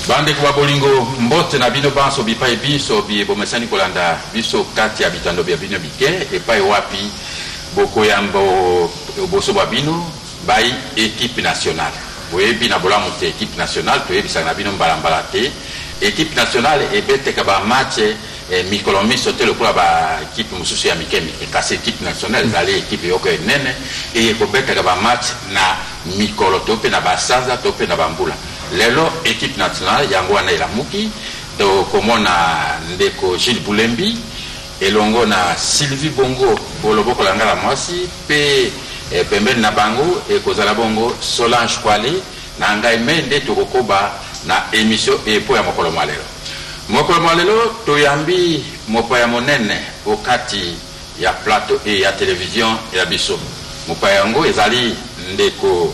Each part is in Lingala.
Bandeko ba bolingo, mbote na bino banso bipai binso biye bomesani kolanda biso kati ya bitando bya bino bike, epai wapi bokoyamba oboso bwa bino bai equipe nationale. Boyebi na bolamu te equipe nationale, toyebisaka na bino mbala mbala te equipe nationale ebeteka ba match mikolo minso te lokola ba equipe mosusu ya mike mike, kasi equipe nationale ezali equipe yoko enene eye kobetaka ba match na mikolo to mpe na ba sanza to mpe na ba mbula. Lelo equipe nationale yango wana elamuki, tokomona ndeko Jules Bulembi elongo na Sylvie Bongo o loboko la ngai la mwasi mpe pembeni na bango ekozala bongo Solange Kwale na ngai me nde tokokoba na emission eye mpo ya mokolo mwa lelo. Mokolo mwa lelo toyambi mopaya monene o kati ya plateau eye ya television ya biso. Mopaya yango ezali ndeko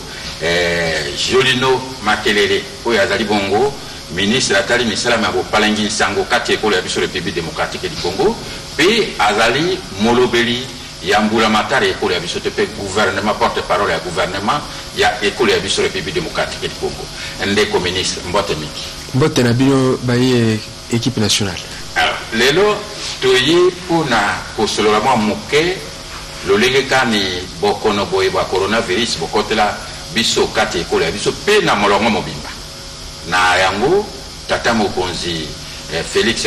Jolino Makelele oyo azali bongo ministre atali misala mya bopalangi nsango kati ya ekolo ya biso Republique democratique du Congo mpe azali molobeli ya mbulamatari ya ekolo ya biso to mpe gouvernement, porte parole ya gouvernement ya ekolo ya biso Republique democratique du Congo. Ndeko ministre, mbote mingi. Mbote na bino baye equipe nationale. Alors, lelo toye mpo na kosolola mwa moke lolenge kani bokono boye bwa coronavirus bokotela biso kati ya ekolo ya biso mpe na molongo mobimba. Na yango, tata mokonzi Felix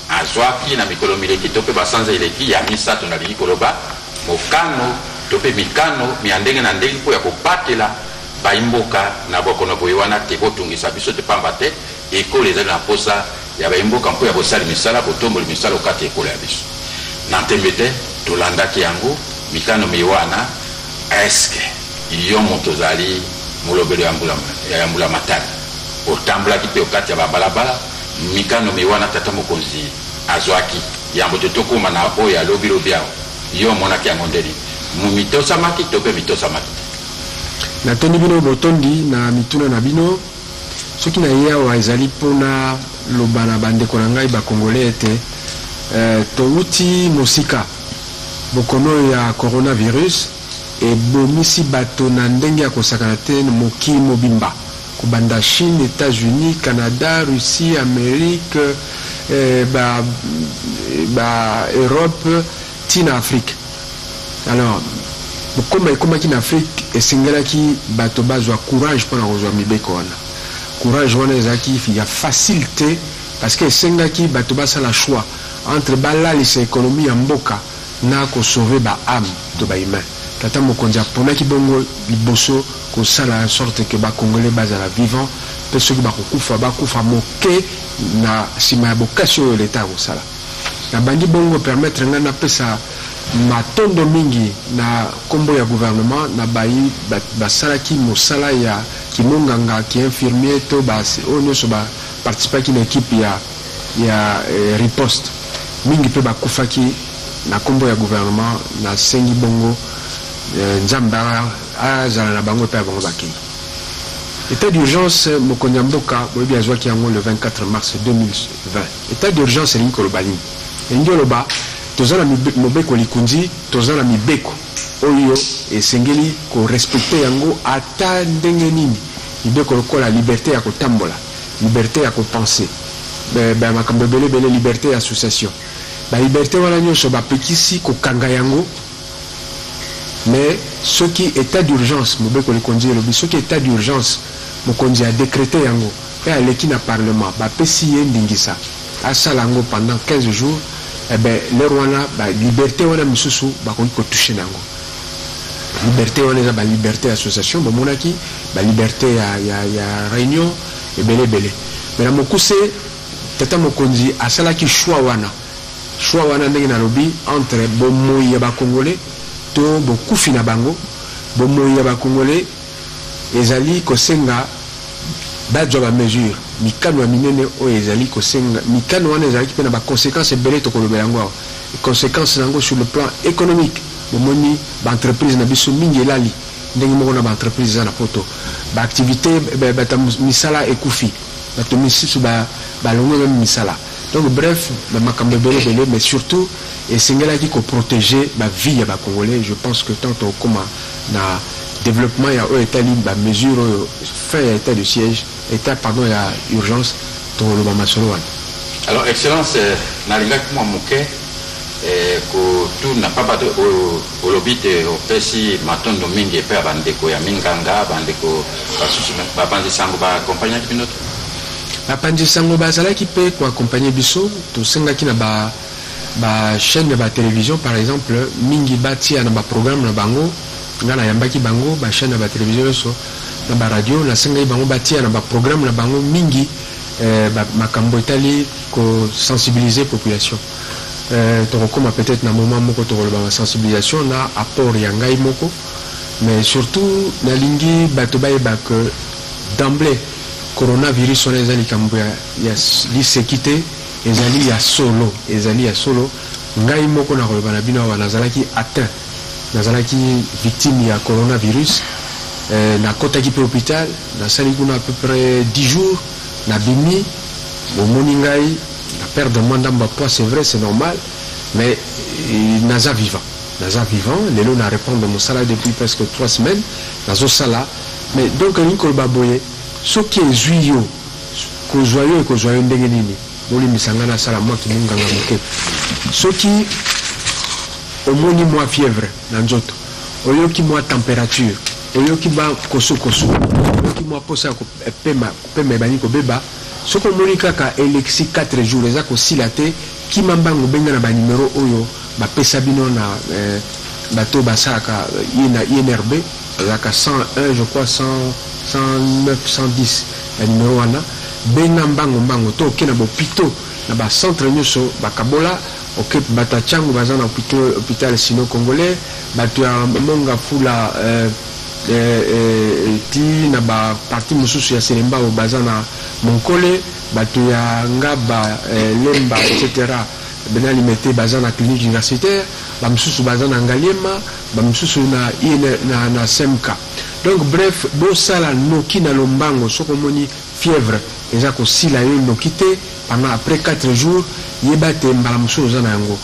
azwaki na mikolo mileki to mpe basanza eleki ya misato, nalingi koloba, mokano to mpe mikano mya ndenge na ndenge mpo ya kobatela baimboka na bokono boye wana te botungisa biso te, pamba te ekolo ezali na mposa ya baimboka mpo ya bosali misala, botomboli misala okati ya ekolo ya biso. Na ntembe te, tolandaki yango, mikano miye wana. Est-ce que yo moto ozali molobeli ya mbulamatari otambolaki mpe okati ya ba balabala? Mikano miye wana tata mokonzi azwaki yambo te tokoma na oyo ya lobi lobi awa, yo omonaki yango nde nini? Mitosamaki to mpe mitosamaki te? Natondi bino botondi na mituna na bino. Soki naye awa ezali mpo naloba na bandeko na ngai ba Congolais ete towuti mosika. Bokono oyo ya coronavirus ebomisi bato na ndenge ya kosakana te na mokili mobimba, kobanda Chine, Etats-Unis, Canada, Russie, Amerique, ba ba Europe ti na Afrique. Alors, bokoma ekomaki na Afrique, esengelaki bato bazwa courage mpo na kozwa mibeko wana. Courage wana ezalaki ya facile te parce que esengaki bato basala choix entre balalisa economie ya mboka na ko sauver ba ames to ba humains. Tata mokonzi aponaki bongo liboso kosala en sorte que ba Congolais bazala vivants mpe soki bakokufa, bakufa moke na sima ya bokasi oyo l'Etat akosala. Nabandi bongo permettre ngai napesa matondo mingi na kombo ya gouvernement na bayi basalaki mosala ya kimonganga, ki infirmier to ba oyo nionso ba participaki na equipe ya ya riposte. Mingi mpe bakufaki na kombo ya gouvernement. Nasengi bongo Nzambe azala na bango epai ya bango bakeyi. Etat d'urgence, mokonzi ya mboka boyebi azwaki yango le 24 mars 2020. Etat d'urgence elingi koloba nini? Elingi oloba toza na mobeko likonzi, toza na mibeko oyo esengeli ko respecter yango ata ndenge nini. Mibeko lokola liberte ya kotambola, liberte ya ko penser, ba makambo ebele ebele, liberte ya association. Ba liberte wana nionso bapekisi kokanga yango. Mais soki etat d'urgence, mobeko likonzi elobi soki etat d'urgence mokonzi a decreter yango pe aleki na parlement bapesi ye ndingisa asala yango pendant 15 jours, eh ben l'heure wana ba liberte wana misusu bakoki ko toucher na yango. Liberte wana eza ba liberte ya association bomonaki, ba liberte ya ya ya reunion ebele ebele. Mais na mokuse tata mokonzi asalaki choix wana. Choix wana ndenge nalobi entre bomoyi ya ba congolais to bokufi na bango, bomoyi ya ba congolais ezali kosenga bazwa ba mesures, mikano ya minene oyo ezali kosenga, mikano wana ezalaki pe na ba consequences ebele tokolobela yango awa, consequences na yango sur le plan economique, bomoni ba entreprises na biso mingi elali ndenge moko na ba entreprises eza na poto, ba activites, bato ya misala ekufi, bato misusu balongwe meme misala. Donc bref, ba makambo ebele ebele, mais surtout esengelaki ko proteger ba vie ya ba congolais. Je pense que tant tokoma na développement ya oyo etali ba mesure oyo fin ya état de siège, état pardon ya urgence, tokoloba masolo wana. Alors excellence, nalingaki mwa moke kotuna pamba te olobi te opesi matondo mingi epai ya bandeko ya minganga, bandeko basusu bapanzi sango baakompagnaki bino te? Bapanzi sango bazalaki mpe koaccompagner biso. Tosengaki na ba chaîne ya batelévision par exemple mingi batia na baprogramme na bango. Ngai nayambaki bango, bachaîne ya batelévision nyonso na baradio, nasengaki bango batia na baprogramme na bango mingi makambo etali kosensibiliser population. Tokokóma peut-être na moment moko tokoloba basensibilisation na apport ya ngai moko, mais surtout nalingi bato bayeba que d'emblée coronavirus wana eza likambo ya liseki te, ezali ya solo, ezali ya solo. Ngai moko nakoloba na bino awa, nazalaki atteint, nazalaki victime ya coronavirus. Nakɔtaki mpe hôpital, nasali kuna à peu près 10 jours, nabimi. Bomoni ngai na perdre mwa ndambo ya poids, c'est vrai, c'est normal, mais naza vivant, naza vivant. Lelo na reprendre mosala depuis presque 3 semaines, nazosala. Mais donc elingi koloba boye, soki ezwi yo, kozwa yo ekozwa yo ndenge nini? Bolimbisa ngai, nasala mwa kimonganga moke. Soki omoni mwa fièvre na nzoto, oyoki mwa température, oyoki ba kosukosu, oyoki mwa posa ya kopema, kopema ebandi kobeba, soki omoni kaka elekisi 4 jours eza kosila te, kima mbango, benga na banimero oyo bapesa bino na bato basalaka na INRB, bazalaka 101 je crois, 100, 109, 110, banimero wana. Benga mbango mbango to oke na bopito na bacentre nyonso bakabola. Oke, bato ya Tshangu baza na hôpital sino congolais, bato ya Monga Fula ti na baparti mosusu ya Selembao baza na Monkole, bato ya Ngaba, Lemba, etc., bena Limete baza na clinique universitaire, bamosusu baza na Ngaliema, bamosusu na SMK. Donc bref, bosala noki na lombango. Soki omoni fièvre eza kosila yo noki te pendant après 4 jours, yeba te mbala mosusu oza na yango.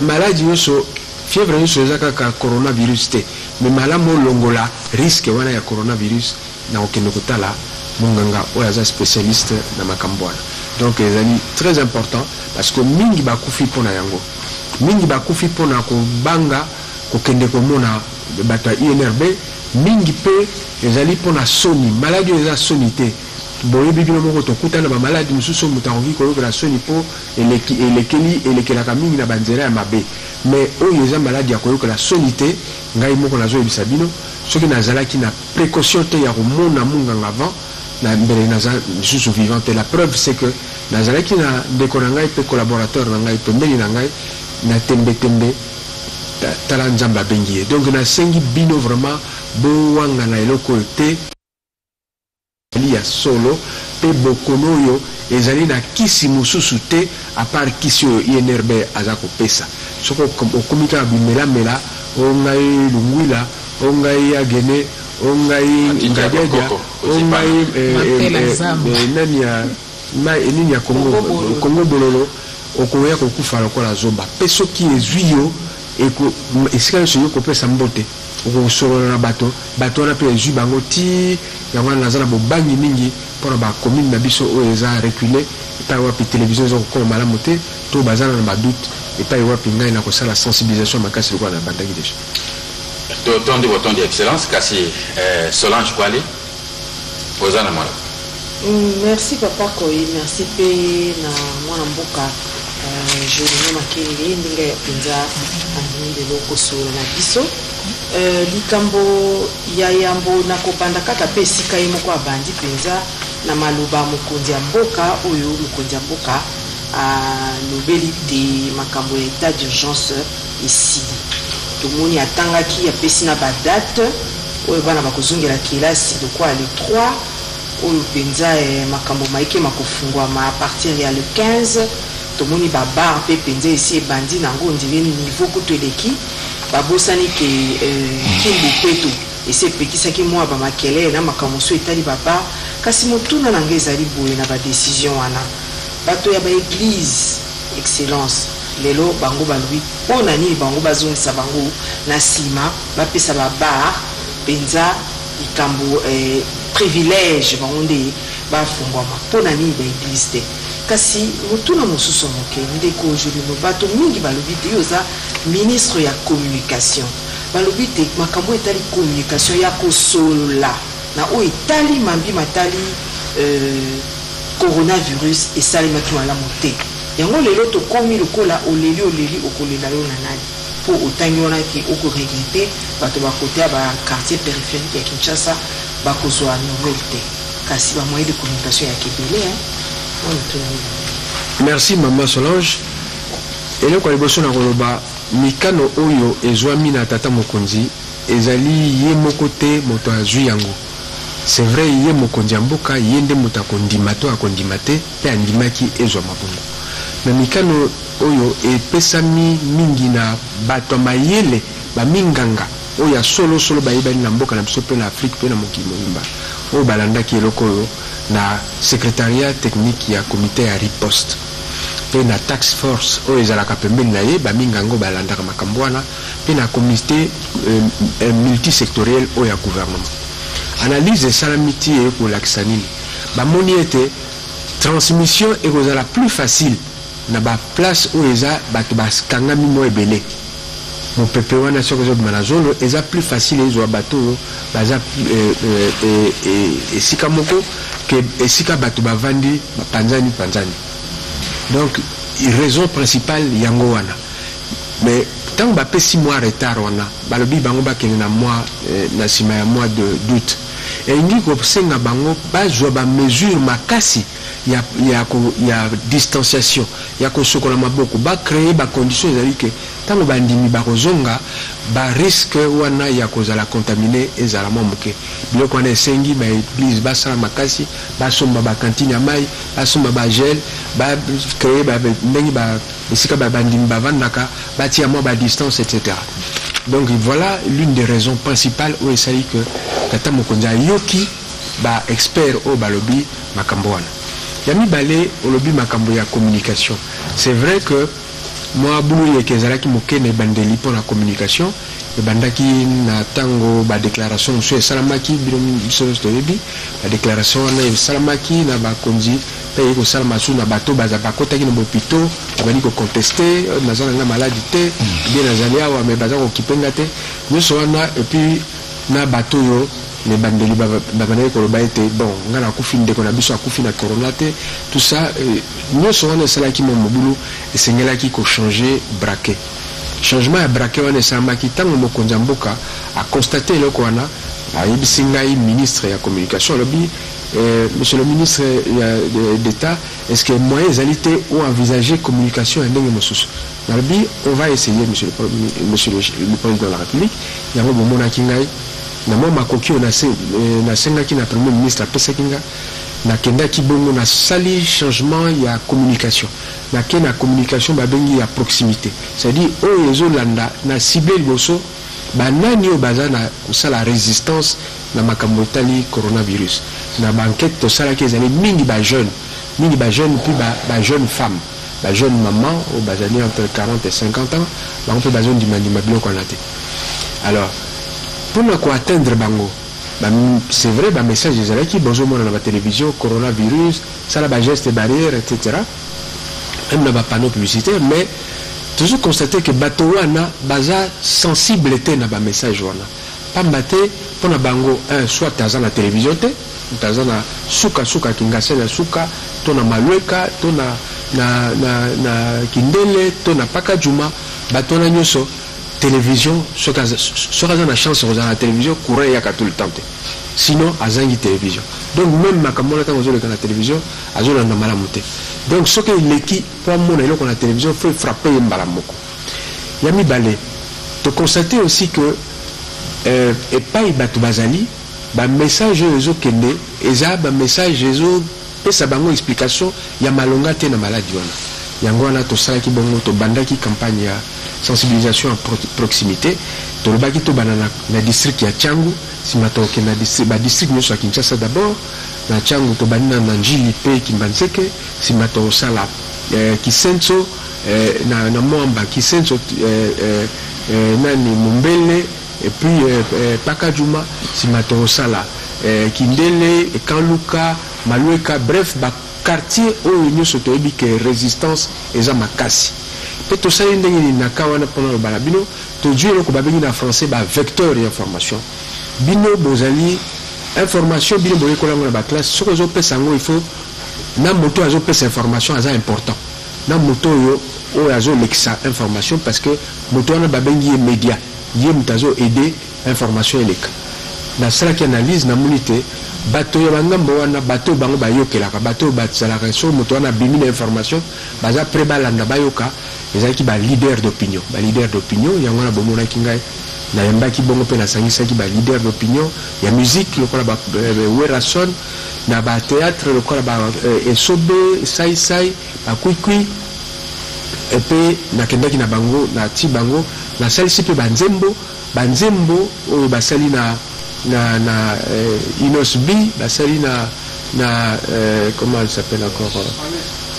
Maladi nyonso, fièvre nyonso eza kaka coronavirus te, mais malamu olongola risque wana ya coronavirus na kokende kotala monganga oyo aza spécialiste na makambo wana. Donc ezali très important parce que mingi bakufi mpona yango, mingi bakufi mpona kobanga kokende komona bato ya INRB, mingi mpe ezali mpona soni. Maladi oyo eza soni te. Boyebi bino moko, tokutana bamaladi mosusu oyo moto akoki koyokela soni mpo elekeli elekelaka mingi na banzela ya mabe, mais oyo eza maladi ya koyokela soni te. Ngai moko nazoyebisa bino, soki nazalaki na précaution te ya komona munganga avant, na mbele naza lisusu vivant te. La preuve, c'est que nazalaki na ndeko na ngai mpe collaborateur na ngai pembeni na ngai na tembe tembe, tala Nzambe abengi ye. Donc nasengi bino vraiment bowanga na eloko oyo te, ezali ya solo mpe bokono oyo ezali na kisi mosusu te à part kisi oyo INRB aza kopesa. Soki okomi kaka bimelamela, o ngai lungwila, o ngai agene, o ngai ngadiadia, o ngai nani ya nini ya Kongo, Kongo bololo, okoya kokufa lokola zoba. Mpe soki ezwi yo, esika nyonso yo kopesa mbote, okosolola na bato, bato wana mpe ezwi bango ti. Yango wana naza na bobangi mingi mpona bacommune na biso oyo eza reculé, epai wapi télévision eza kokoma malamu te to baza na badoute, epai wapi ngai na kosala sensibilisation makasi lokola nabandaki déjà. Totondi botondi, excellence. Kasi Solange Kwali, oza na mwana. Merci papa Koyi, merci mpe na mwana mboka Jolino Makenge ndenge ya mpenza andimi lelo kosolola na biso. Likambo ya yambo, na kobanda kaka mpe esika ye moko abandi mpenza na maloba mokonzi ya mboka oyo mokonzi ya mboka alobeli te makambo ya état d'urgence esili. Tomoni atangaki, apesi na badate oyo bana bakozongela kelasi lokwa le 3 oyo mpenza, makambo maike makofungwama à partir ya le 15. Tomoni babar mpe mpenza esi ebandi nango, on dirait niveau kutu eleki. Babosani ke Kin bopeto esi epekisaki mwa bamakelele na makambo mosusu etali babar. Kasi motuna na ngai ezali boye: na badécision wana Bato ya ba eglises, Excellence, lelo bango balobi mpo na nini bango bazongisa bango na sima, bapesa ba bars penza likambo eh, privilège bango nde bafungwama, mpo na nini ba eglises te? Kasi motuna mosusu ya moke, ndeko Jolino, bato mingi balobi te yo oza ministre ya communication, balobi te makambo oyo etali communication ya kosolola na oyo etali mambi matali euh, coronavirus esalemaki malamu te. Yango lelo tokomi lokola oleli oleli okolela yo na nani? Po otangi wana ke oko regretter bato ba cote ya ba quartier peripherique ya Kinshasa bakozua nouvelle te. Kasi ba moyens de communication eyaka ebele hein. Mwa mituna mibale. Merci maman Solange. Eloko ya liboso nakoloba, mikano oyo ezwami na tata mokonzi ezali ye moko te moto azwi yango. C'est vrai ye mokonzi ya mboka ye nde moto akondima to akondima te pe andimaki ezwama bongo. Mais mikano oyo epesami mingi na bato ya mayele, ba minganga oyo ya solo solo bayebani na mboka na biso pe na Afrique pe na mokili mobimba oyo balandaki eloko oyo na secretariat technique ya comite ya riposte pe na tax force oyo ezalaka pembeni na ye, ba minganga oyo balandaka makambo wana pe na comite multisectoriel oyo ya gouvernement. Analyse esalami ti eye kolakisa nini? Bamoni ete transmission ekozala plus facile na ba place oyo eza bato bakangami mwa ebele. Mopepe wana soki ezobima na zolo eza plus facile ezwa bato oyo baza esika moko que esika bato bavandi bapanzani panzani. Donc raison principale yango wana. Mais tango bapesi mwa retard wana, balobi bango bakende na mois na sima ya mois de d'aout, elingi kosenga bango bazwa ba mesures makasi ya ya ko ya distanciation, ya kosokola maboko, ba creer ba conditions ezali que tango bandimi bakozonga, ba risques wana ya kozala contaminer ezala mwa moke. Biloko wana esengi ba eglises basala makasi, basomba ba cantines ya mayi, basomba ba gel, ba creer ba ndenge ba esika ba bandimi bavandaka, batia mwa ba distance etc. Donc voilà l'une des raisons principales oyo esali que tata mokonzi ayoki ba experts oyo balobi makambo wana. Ya mibale, olobi makambo ya communication. C'est vrai que mwa buluyeke ezalaki moke na ebandeli mpo na communication. Ebandaki na tango ba declarations mosusu esalamaki, bino biso nionso toyebi ba declarations wana esalamaki na bakonzi mpe eye kosalama lisusu na bato baza bakotaki na ba hopitaux, babandi ko contester, naza na nga maladi te, bien nazali awa mais baza kokipe nga te, nionso wana et puis na bato oyo na ebandeli babandaki koloba ete bon nga nakufi, ndeko na biso akufi na corona te, tout ça nionso wana esalaki mwa mobulu, esengelaki ko changer braquet. Changement ya braquet wana esalamaki tango mokonzi ya mboka a constater eloko wana, ayebisi ngai ministre ya communication, alobi, Monsieur le ministre d'Etat, est-ce que moyen ezali te o envisager communication ya ndenge mosusu? Nalobi, on va essayer monsieur le, monsieur le President de la Republique. Yango bomonaki ngai na mwa makoki oyo nasengaki na Premier ministre apesaki nga, nakendaki bongo nasali changement ya communication. Nake na communication babengi ya proximite, c'est à dire oyo ezo landa na cible liboso ba nani oyo baza na kosala resistance na makambo etali coronavirus. Na ba enquetes tosalaki ezali mingi ba jeunes, mingi ba jeunes puis ba ba jeunes femmes, ba jeunes mamans oyo bazali entre 40 et 50 ans, bango pe bazo ndima ndima biloko wana te. Alors pona ko atteindre bango, ba c'est vrai ba messages ezalaki bozo mona na ba television coronavirus, sala ba gestes barrières etc. Meme na ba panneaux publicitaires, mais tozo constater que bato wana baza sensible te na ba messages wana, pamba te pona bango un soit aza na television te, moto aza na suka suka Kingasani ya suka to na Malueka to na na na na Kindele to na Pakadjuma, bato wana nyoso television soki aza soki aza na chance ya kozala na television courant eyaka tout le temps te, sinon azangi television, donc meme makambo wana tango ezoleka na television Azolanda malamu te. Donc soki eleki po amona eloko na television faut e frapper ye mbala moko. Ya mibale, to constater aussi que epayi batu bazali, ba messages oyo ezo kende eza ba messages ezo pesa bango explication ya malonga te na maladi wana. Yango wana tosalaki bongo, tobandaki campagne ya sensibilisation en proximité. Tolobaki tobanda na district ya Tshangu, nsima tokokende na ba district nyonso ya Kinshasa. D'abord na Tshangu, tobandi na Ndjili mpe Kimbanseke, nsima tokosala Kisenso, na Mwamba, Kisenso, nani, Mombele et puis Pakadjuma, nsima tokosala Kindele, Camp Luka, Malueka, bref ba quartier oyo nyonso toyebi ke résistance eza makasi. Mpe tosali ndenge nini na ka wana? Mpona loba na bino, tozwi eloko babengi na français ba vecteur ya information. Bino bozali information, bino boyekola yango na ba classe. Soki ozopesa yango, il faut na moto azopesa information aza important, na moto oyo azolekisa information, parce que moto wana babengi ye média, ye moto azo aider information eleka. Nasalaki analyse, namoni te bato ya bangambo wana, bato oyo bango bayokelaka, bato oyo bazalaka, soki moto wana abimi na information, baza prêt balanda, bayoka, ezalaki ba leader d'opinion. Ba leader d'opinion yango wana bomonaki ngai nayambaki bongo, mpe nasangisaki ba leader d'opinion ya musique lokola ba Werrason, na ba théâtre lokola ba Esobe, Saisai, Bakwikwi, mpe nakendaki na bango, nati bango, nasalisi mpe banzembo oyo basali na Innoss'B, basali na comment elle s'appelle encore,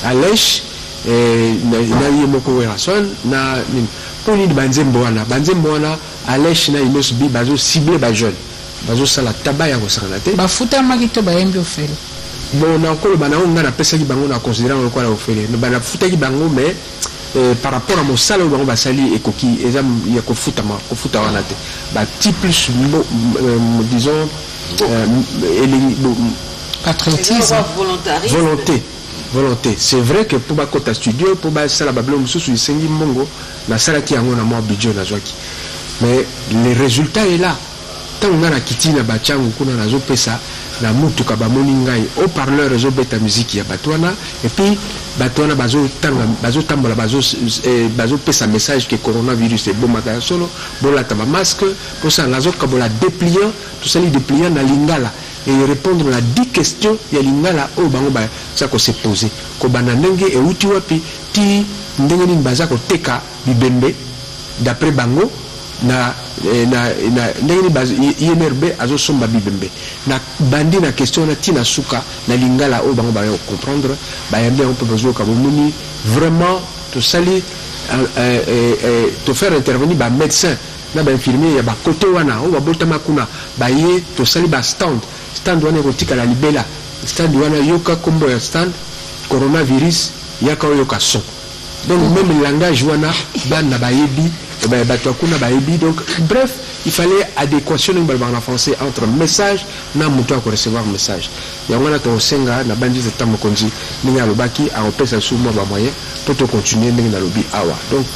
Alesh, na ye moko Werrason na nini. Mpo nini banzembo wana? Banzembo wana, Alesh na Innoss'B bazo cible ba jeune, bazosala taba ya kosangana te. Bafutamaki to bayembi ofele? Bon, nakoloba na oyo ngai napesaki bango, na considérant lokola ofele. Nafutaki bango, mais par rapport à mosala oyo bango basali, ekoki eza ya kofutama kofuta wana te. Bati plus disons elengi patriotisme. Volontarisme. Volonté, volonté. C'est vrai que mpo bakota studio, mpo basala babilo mosusu, esengi mbongo. Nasalaki yango na mwa budget nazwaki, mais le résultat est là. Ntango ngai nakiti na batiango kuna, nazopesa na mutuka, bamoni ngai, haut-parleur ezobeta miziki ya bato wana, et puis bato wana bazotanga, bazotambola, bazopesa message ke coronavirus ebomaka ya solo, bolata ba masque. Mposala nazokabola dépliant, tosali dépliant na lingala et répondre na 10 questions ya lingala oyo bango baza kose poser, kobanda ndenge euti wapi ti ndenge nini baza koteka bibembe d'après bango, na ndenge nini INRB azosomba bibembe. Na bandi na question wana ntina suka na lingala oyo bango baya comprendre, bayambi yango mpe bazoyoka. Bomoni vraiment tosali tofaire intervenir ba médecin na ba infirmier ya bakote wana oyo babotama kuna, baye, tosali ba stand. Stand wana ekotikala libela. Stand wana, yoka nkombo ya stand: "Coronavirus, yaka oyoka son". Donc même langage wana, bana bayebi, bato ya kuna bayebi. Donc bref, il fallait adéquation, ndenge balobaka na français, entre message na moto akorecevoir message. Yango wana tokosenga na bandi tata mokonzi, ndenge alobaki akopesa su mwa ba moyen mpo tocontinue ndenge nalobi awa. Donc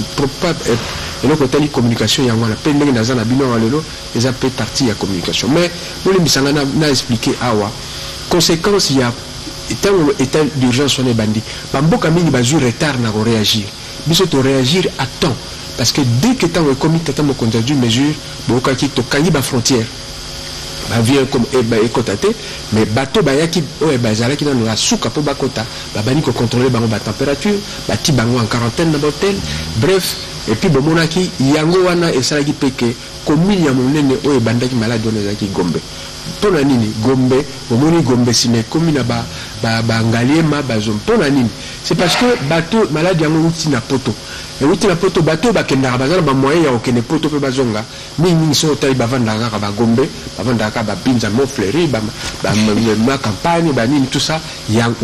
eloko etali communication yango wana, mpe ndenge naza na bino awa lelo eza mpe partie ya communication. Mais bolimbisanga na expliquer awa conséquence ya ntango état d'urgence wana ebandi. Bamboka mingi bazwi retard na koréagir, biso toréagir à temps, parce que dès que ntango ekomi, tata mokonzi azwi mesure. Boyokaki tokangi ba frontière, ba avion ekota te, mais bato bayaki oyo bazalaki nano na suka mpo bakota, babandi kocontrôle bango ba température, bati bango en quarantaine na ba hôtel, bref. Et puis bomonaki yango wana esalaki mpe ke commune ya monene oyo ebandaki maladi wana ezalaki Gombe. Mpo na nini Gombe? Bomoni Gombe nsima ekomi na Bangaliema, bazo. Mpo na nini? C'est parce que bato, maladi yango euti na Poto, euti na Poto. Bato oyo bakendaka, baza na ba moyen ya kokende Poto mpe bazonga mingimingi. Soki otali, bavandaka kaka Bagombe, bavandaka kaka Babinza, Montfleury, ma campagne, banini, tout ça. Yango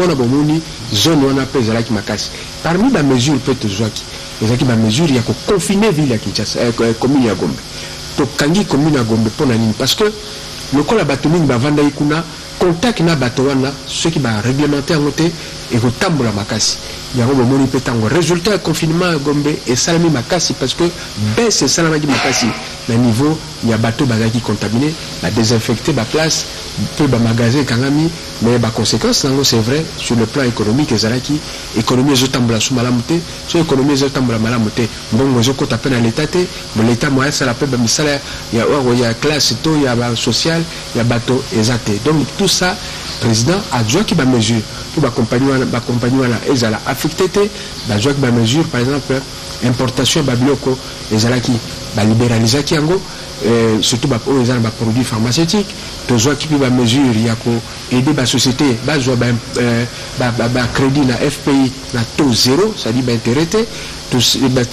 wana bomoni zone wana mpe ezalaki makasi. Parmi ba mesure mpe tozwaki, ezalaki ba mesure ya koconfiner ville ya Kinshasa, commune ya Gombe. Tokangi commune ya Gombe mpo na nini? Parce que lokola bato mingi bavandaki kuna, contact na bato wana, soki baréglemente yango te, ekotambola makasi. Yango bomoni mpe ntango résultat ya confinement ya Gombe esalami makasi, parce que baisse esalamaki makasi na niveau ya bato bazalaki contaminé. Badésinfecte ba place mpe ba magasin ekangami, mais ba conséquence nango, c'est vrai, sur le plan économique ezalaki, économie ezotambola su malamu te. So économie ezotambola malamu te, mbongo ezokɔta mpe na leta te. Leta moya asala mpe bamisala ya oyo ya classe to ya basocial ya bato eza te. Donc tout ça Président azwaki bamesure mpo bacompagnie wana, bacompagnie wana ezala affecté te. Bazwaki bamesure, par exemple importation ya babiloko ezalaki, balibéralisaki yango, surtout oyo eza na baproduit pharmaceutique. Tozwaki mpe bamesure ya koaider basociété bazwa bacrédit na FPI na taux zéro, c'est-à-dire baintérêt te.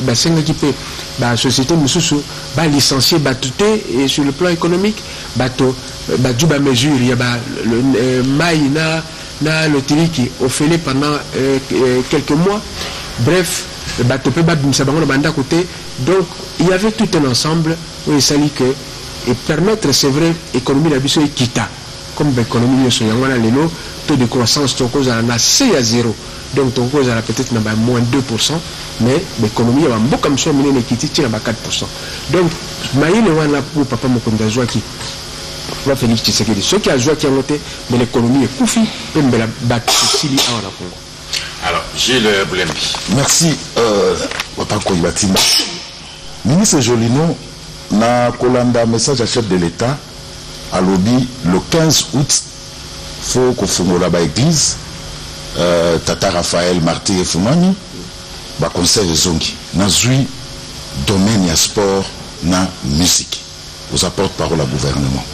Basengaki mpe basociété mosusu balicencier bato te. Et sur le plan économique, bato bazwi bamesure ya mai na lotiliki ofele pendant quelques mois. Bref, bato mpe babimisa bango na bandako te. Donc il y avait tout un ensemble oyo esali que et permettre, c'est vrai, économie na biso ekita comme baéconomie nyonso. Yango wana lelo taux de croissance tokozala na se ya zéro, donc tokozala peut-être na ba moins 2, mais baéconomie ya bamboka mosusu ya minene ekiti ntina ba 4. Donc mayele wana po papa mokonzi azwaki, roi Félix Tshisekedi, soki azwaki yango te, mbela économie ekufi mpe mbela bato esili awa na Congo. Alors, Gilles Boulembi. Merci, papa Koyi Batimba. Ministre Jolino, na kolanda message ya chef de l'État, alobi le 15 août faut kofungola baéglise, tata Raphaël Martyr efungwami, baconcert ezongi. Nazwi domaine ya sport na musique, oza porte parole ya gouvernement.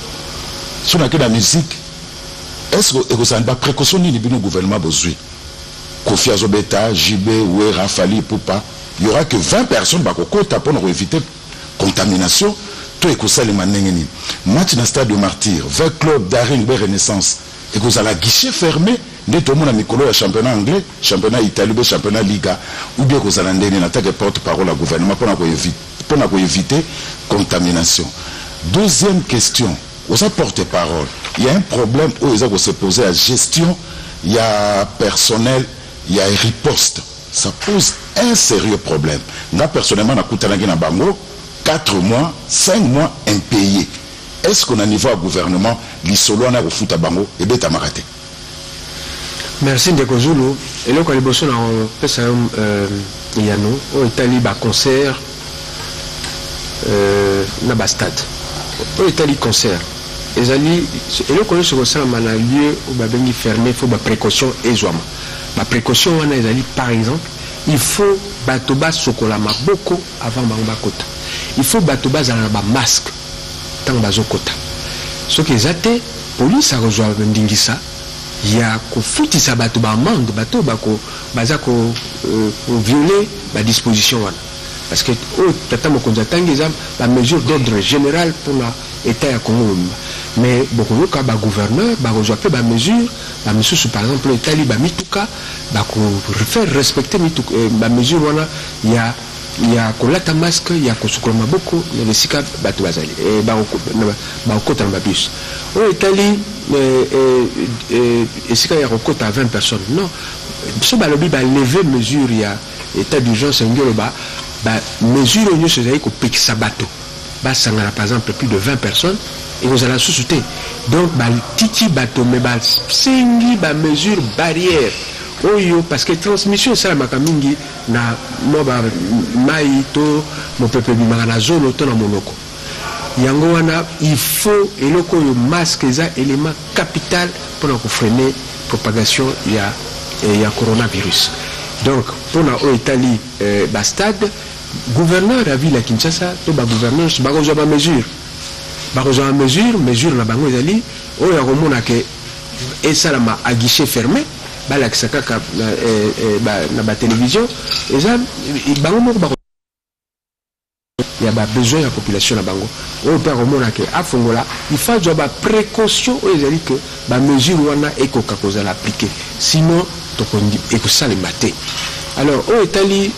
So nake na musique, est ce que ekozala baprécaution nini bino gouvernement bozwi? Kofi azobeta, JB, Wera, Fally Ipupa, il y aura que 20 personnes bakokota mpona koéviter contamination to ekosalema ndenge nini? Match na stade de Martyr, 20 club Daring be Renaissance, ekozala guichet fermé nde tomona mikolo ya championnat anglais, championnat Italie be championnat Liga, ou bien ekozala ndenge nini en tant que porte parole ya gouvernement mpona koéviter contamination? Deuxième question, oza porte parole, il y a un problème oyo eza kose poser ya gestion ya personnel ya riposte. Ça pose un sérieux problème. Nga personnellement nakutanaki na bango, 4 mois, 5 mois impayé. Est ce qu'on a niveau ya gouvernement lisolo wana ya kofuta bango ebetamaka te? Merci, ndeko Zulu. Eloko ya liboso na kopesa yo eyano oyo etali baconcert na bastade. Oyo etali concert, ezali eloko nyonso ekosalama na lieu oyo babengi fermé, faut baprécaution ezwama. Baprécaution wana ezali, par exemple, il faut bato basokola maboko avant bango bakota, il faut bato bazala na bamasque ntango bazokota. Soki eza te, police akozwa ndingisa ya kofutisa bato baamende, bato bako baza kovioler badisposition wana, parce que oyo tata mokonzi atangi eza bamesure d'ordre général mpona état ya Congo mobimba. Mais bokoyoka bagouverneur bakozwa mpe bamesure bamisusu, par exemple etali bamituka, bakofaire respecter bamesure wana ya kolata masque, ya kosukola maboko na bisika bato bazali, bakokota na babus. Oyo etali esika ya kokota 20 personnes, non, so balobi balever mesure ya état d'urgence, elingi oloba bamesure oyo nyonso ezali kopekisa bato basangana, par exemple plus de 20 personnes, ekozala susu te. Donc batiki bato, mais basengi bamesure barrière oyo, parce que transmission esalamaka mingi na mwa bamai to mopepe ebimaka na zolo to na monoko. Yango wana il faut eloko oyo masque eza élément capital mpona kofreiner propagation ya coronavirus. Donc mpona oyo etali bastade, gouverneur ya ville ya Kinshasa to bagouverneur nyonso bakozwa bamesure, bakozwa bamesure. Mesure na bango ezali oyo ya komona ke esalama à guichet fermé, balakisa kaka na batélévision, eza bango moko bako ya babesoin ya population na bango. Oyo mpe akomona ke afongola, il faut azwa baprécaution oyo ezali ke bamesure wana ekoka kozala appliqué, sinon ekosalema te. Alors oyo etali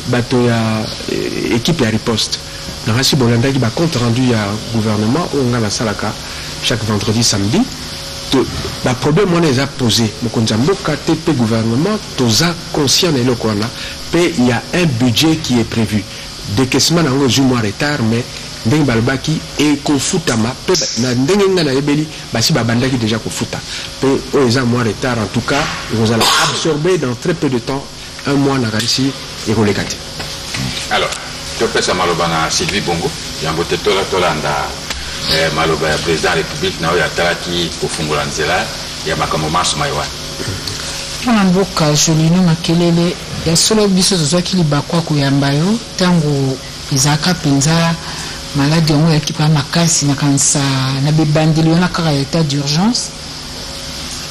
bato ya équipe ya riposte, nakasi bolandaki bacompte rendu ya gouvernement oyo ngai nasalaka chaque vendredi, samedi. Baproblème wana eza posé, mokonzi ya mboka te mpe gouvernement toza conscient na eloko wana, mpe il y a un budget qui est prévu. Décaissement na yango ezwi mwa retard, mais ndenge balobaki ekofutama, mpe na ndenge ngai nayebeli basi babandaki déjà kofuta, mpe oyo eza mwa retard, en tout cas ekozala absorbé dans très peu de temps, un mois nakanisi ekoleka te. Alors topesa maloba na Sylvie Bongo yango te tolanda. Maloba ya President ya Republique na oyo atalaki kofungola nzela ya makambo manso maye wana. Mwana mboka Jolino Makelele, ya solo biso tozwaki libaku ya koyamba yo tango ezalaka penza maladi yango eyaki penza makasi, nakanisa na bebandeli wana kaka ya etat d'urgence.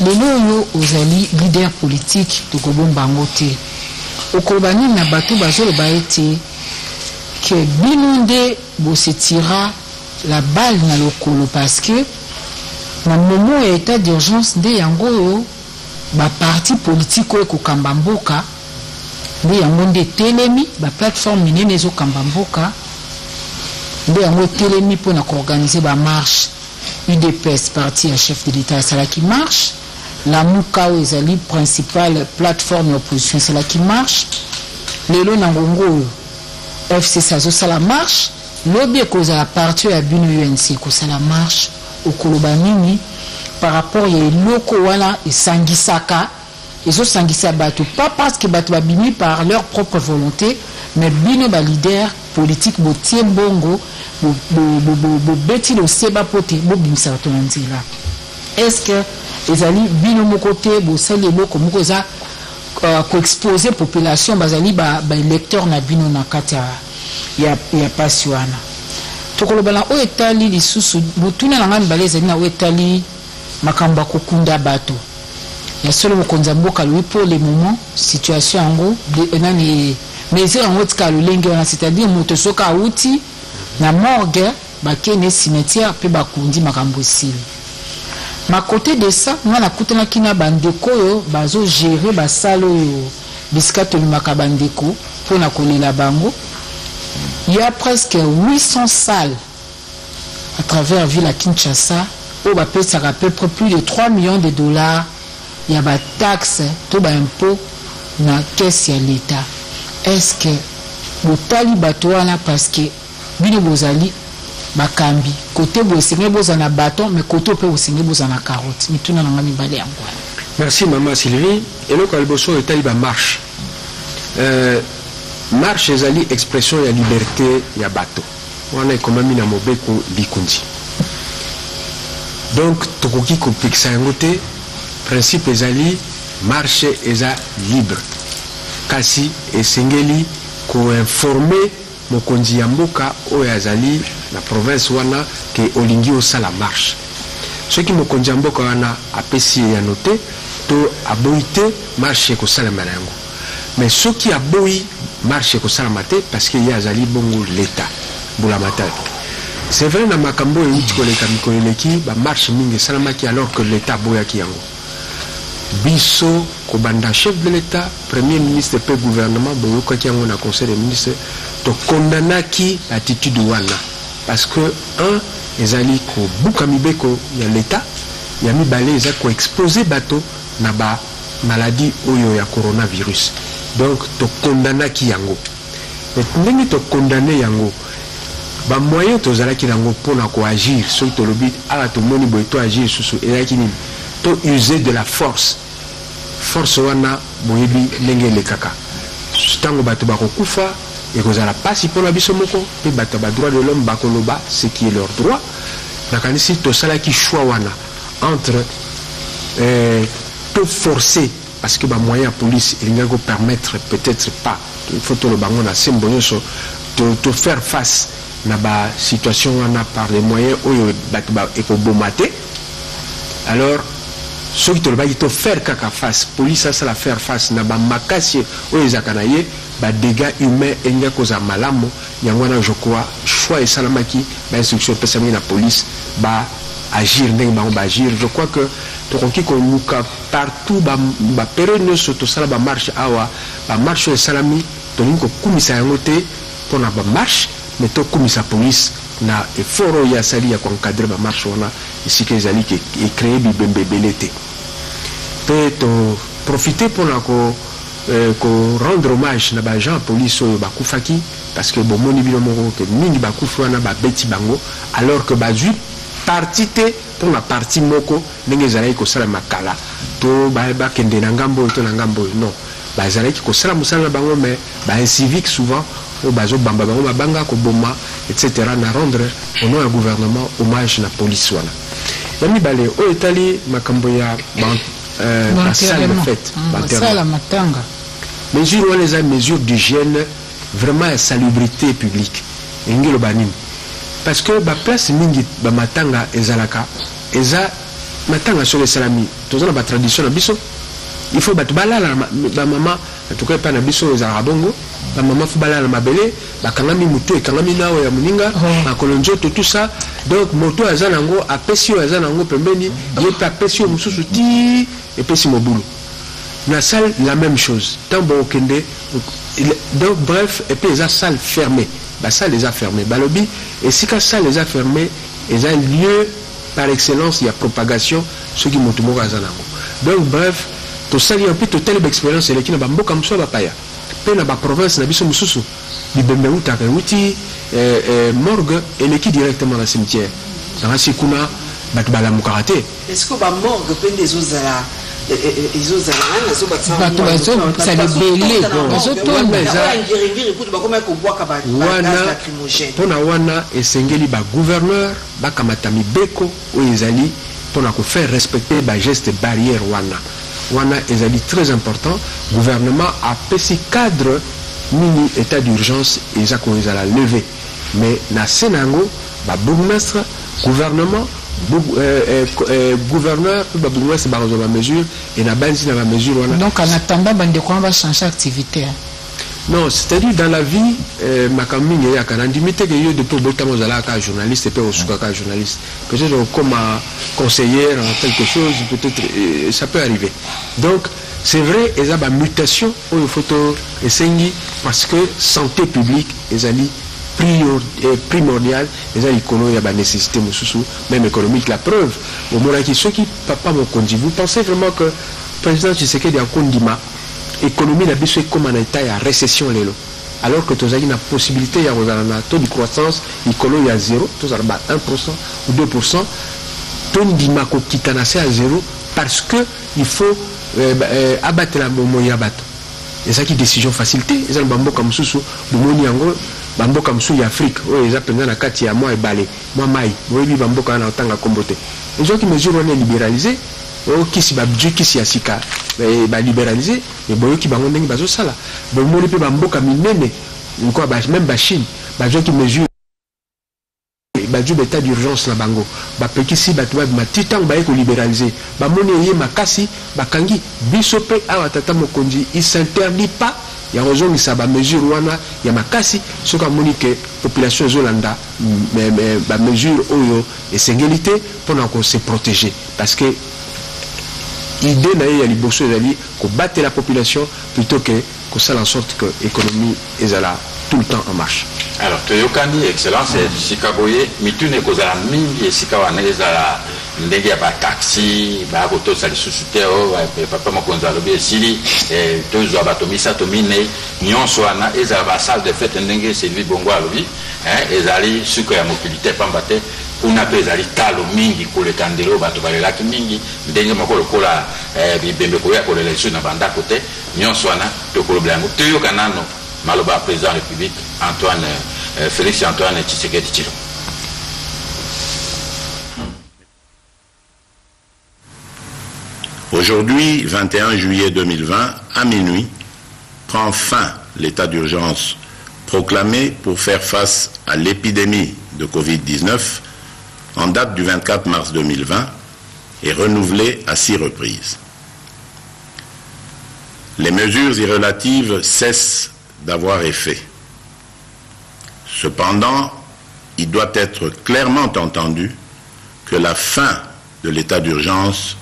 Lelo oyo ozali leader politique, tokobomba yango te. Okoloba nini na bato bazoloba ete que bino nde bo se tira la balle na lokolo parce que na moment ya etat d'urgence nde yango oyo ba partis politiques oyo ekokamba mboka nde yango nde etelemi, ba plateformes minene ezokamba mboka nde yango etelemi mpo na ko organiser ba marches. Udps parti ya chef de l'Etat asalaki marche, Lamuka oyo ezali principale plateforme ya opposition esalaki marche, lelo na ngonga oyo FCC azosala marche, lobi ekozala parti oyo ya bino UNC ekosala marche, okoloba nini par rapport ya eloko wana esangisaka, ezosangisa bato pas parce que bato babimi par leur propre volonte, mais bino ba leaders politiques botie mbongo, bobeti loseba mpo te bobimisa bato na nzela. Est-ce que ezali bino moko te bosali eloko moko eza ko exposer population bazali ba electeurs na bino na kati ya pasi wana? Tokoloba na oyo etali lisusu motuna na ngai mibale ezali na oyo etali makambo ya kokunda bato. Ya solo mokonzi ya mboka alobi pour le moment situation yango nani mesure yango etikala lolenge wana, c'est-à-dire moto soki awuti na morgue bakende cimetière pe bakundi makambo esili. Ma cote de ça nga nakutanaki na ba ndeko oyo bazo gerer ba salle oyo bisika tolumaka ba ndeko pona kolela bango, il ya presque 800 salles à travers ville ya Kinshasa oyo bapesaka à peu près plus de 3 millions de dollars ya ba taxes to ba impots na caisse ya l'Etat. Est-ce que botali bato wana parce que bino bozali bakambi, cote boye esengeli bozala na baton mais cote oyo pe bosengeli bozala na carotte? Mituna na nga mibale yango wana. Merci maman Sylvie. Eloko ya liboso oyo etali ba marches. Marche ezali expression ya liberte ya bato. Wana ekomami na mobeko likonzi. Donc tokoki kopekisa yango te, principe ezali marche eza libre. Kasi esengeli ko informer mokonzi ya mboka oyo azali na province wana ke olingi osala marche. Soki mokonzi ya mboka wana apesi eyano te to aboyi te, marche ekosalema na yango. Mais soki aboyi, marche ekosalama te parce que ye azali bongo l'Etat, mbulamatari. C'est vrai na makambo oyo ewuti koleka mikolo eleki, ba marches mingi esalamaki alors que l'Etat aboyaki yango. Biso kobanda chef de l'Etat, Premier ministre mpe gouvernement, boyokaki yango na Conseil des ministres, to condamnaki attitude wana parce que un, ezali kobuka mibeko ya l'Etat, ya mibale eza ko exposer bato na ba maladie oyo ya coronavirus. Donc to condamnaki yango. Mais ndenge to condamner yango, ba moyens tozalaki na yango mpo na ko agir, soki tolobi awa tomoni boye to agir lisusu, ezalaki nini? To user de la force. Force wana boyebi ndenge elekaka. Tango bato bakokufa, ekozala pasi mpo na biso moko mpe bato ya ba droits de l'homme bakoloba ce qui est leur droit. Nakanisi tosalaki choix wana entre to forcer parce que ba moyens ya police elingaki ko permettre peut-etre pas, il faut toloba yango na sembo nionso, to faire face na ba situations wana par les moyens oyo bato ba ekoboma te. Alors soki tolobaki to faire kaka face, police asala faire face na ba makasi oyo ezalaka na ye, ba degats humains elingaki kozala malamu. Yango wana je crois choix esalamaki, ba instructions epesamaki na police ba agir ndenge bango ba agir. Je crois que tokoki koluka partout ba ba periode nionso tosala ba marches awa, ba marches oyo esalami tolingi kokumisa yango te pona ba marches mais tokumisa police na effort oyo ye asali ya ko encadrer ba marches wana esika ezali ke e creer bibembe ebele te. Pe to profiter pona ko ko rendre hommage na ba agents ya police oyo bakufaki parce que bomoni bino moko ke mingi bakufi wana babeti bango alors que bazui parti te pona parti moko ndenge ezalaki kosalama kala to bakende na ngambo oyo to na ngambo oyo non bazalaki kosala mosala na bango mais ba inciviques souvent. Oyo bazo bamba bango mabanga, koboma etc. Na rendre au nom ya gouvernement hommage na police wana. Ya mibale, oyo etali makambo ya ba ba salle de fete, ba enterrement. Matanga. Mesure wana eza mesure d'hygiène vraiment ya salubrite publique. Elingi eloba nini? Parce que ba place mingi ba matanga ezalaka eza matanga soki esalami toza na ba tradition na biso il faut bato balala ba mama. En tout cas epai na biso ezalaka bongo, ba maman faut balala na mabele, bakangami mutu ekangami na oyo ya moninga, makolo nzoto tout ça. Donc moto oyo aza nango apesi oyo aza nango pembeni, ye pe apesi oyo mosusu ti epesi mobulu. Na salle la meme chose, tango bokokende donc bref et puis eza salle fermee, ba salle eza fermee, balobi esika salle eza fermee eza lieu par excellence ya propagation soki mutu moko aza nango. Donc bref tosali yango mpe totali ba experience eleki na ba mboka mosusu ya bapaya mpe na ba province na biso mosusu bibembe ewutaka ewuti morgue eleki directement na cimetière nakasi kuna bato balamukaka te. Mais sikoyo ba morgue mpe nde ezozala ezozala nani azobakisa Bato bazozala ebele, bazotonda. Wana ngiringiri kutu bakomaki kobwaka ba gaz lacrymogène. Mpona wana esengeli ba gouverneur bakamata mibeko oyo ezali pona ko faire respecter ba gestes barrières wana. Wana ezali très important, gouvernement apesi cadre nini etat d'urgence eza ko ezala lever mais na se na yango ba bourgmestres, gouvernement, gouverneur pe ba bourgmestres bakozwa ba mesures et nabanzi na ba mesures wana. Donc en attendant ba ndeko wana ba changer activite hein. Non, c'est-à-dire dans la vie makambo mingi eyaka, nandimi te que yo depuis obotama ozalaka kaka journaliste pe osuka kaka journaliste. Peut-etre okoma conseillère en quelque chose, peut-etre ça peut arriver. Donc c'est vrai eza ba mutations oyo faut to esengi parce que sante publique ezali primordial, eza likolo ya ba necessites mosusu meme economique. La preuve omonaki soki papa mokonzi, vous pensez vraiment que president Tshisekedi akondima economie na biso ekoma na etat ya recession lelo alors que tozalaki na possibilite ya kozala na taux de croissance likolo ya zero, tozala ba 1% ou 2%, tondima kokita na se ya zero parce que il faut abatela bomoi ya bato. Ezalaki decision facile te, eza na ba mboka mosusu bomoni yango, ba mboka mosusu ya Afrique oyo eza penza na kati ya mwa ebale, mwa mayi, boyebi ba mboka wana nakotanga kombo te, ezwaki mesure wana e liberaliser. Oh kisi ba bzui kisi ya sika ba liberalise mais boyoki bango ndenge bazo sala bomoni pe ba mboka minene lokola ba meme ba chine bazuaki mesure bazui ba etat d'urgence na bango ba pekisi batu ba bima ti tango baye ko liberalise ba moni eye makasi bakangi biso pe awa tata mokonzi il s'interdit pas ya kozongisa ba mesure wana ya makasi soki amoni que population ezo landa ba mesure oyo esengeli te pona ko se proteger. Parce que idee na ye ya liboso ezali kobatela population plutot que kosala en sorte que economie ezala tout le temps en marche. Alors toyokani excellence sika boye mituna ekozala mingi esika wana ezala ndenge ya ba taxi baya kotosa lisusu te oh papa mokonzi alobi esili tozwa bato misato minei nionso wana ezala ba salle de fete ndenge Sylvie Bongo alobi ezali suka ya mokili te pamba te Kuna mpe ezali talo mingi koleka ndelo oyo bato balelaki mingi, ndenge moko lokola bibembe koya kolela lisusu na ba ndako te. Nionso wana tokolobela yango. Toyoka nano maloba ya President ya Republique Antoine Felix Antoine Tshisekedi Tshilombo. Aujourd'hui, 21 juillet 2020, à minuit, prend fin l'état d'urgence proclamé pour faire face à l'épidémie de Covid-19 en date du 24 mars 2020 et renouvelé à 6 reprises. Les mesures irrelatives cessent d'avoir effet. Cependant, il doit être clairement entendu que la fin de l'état d'urgence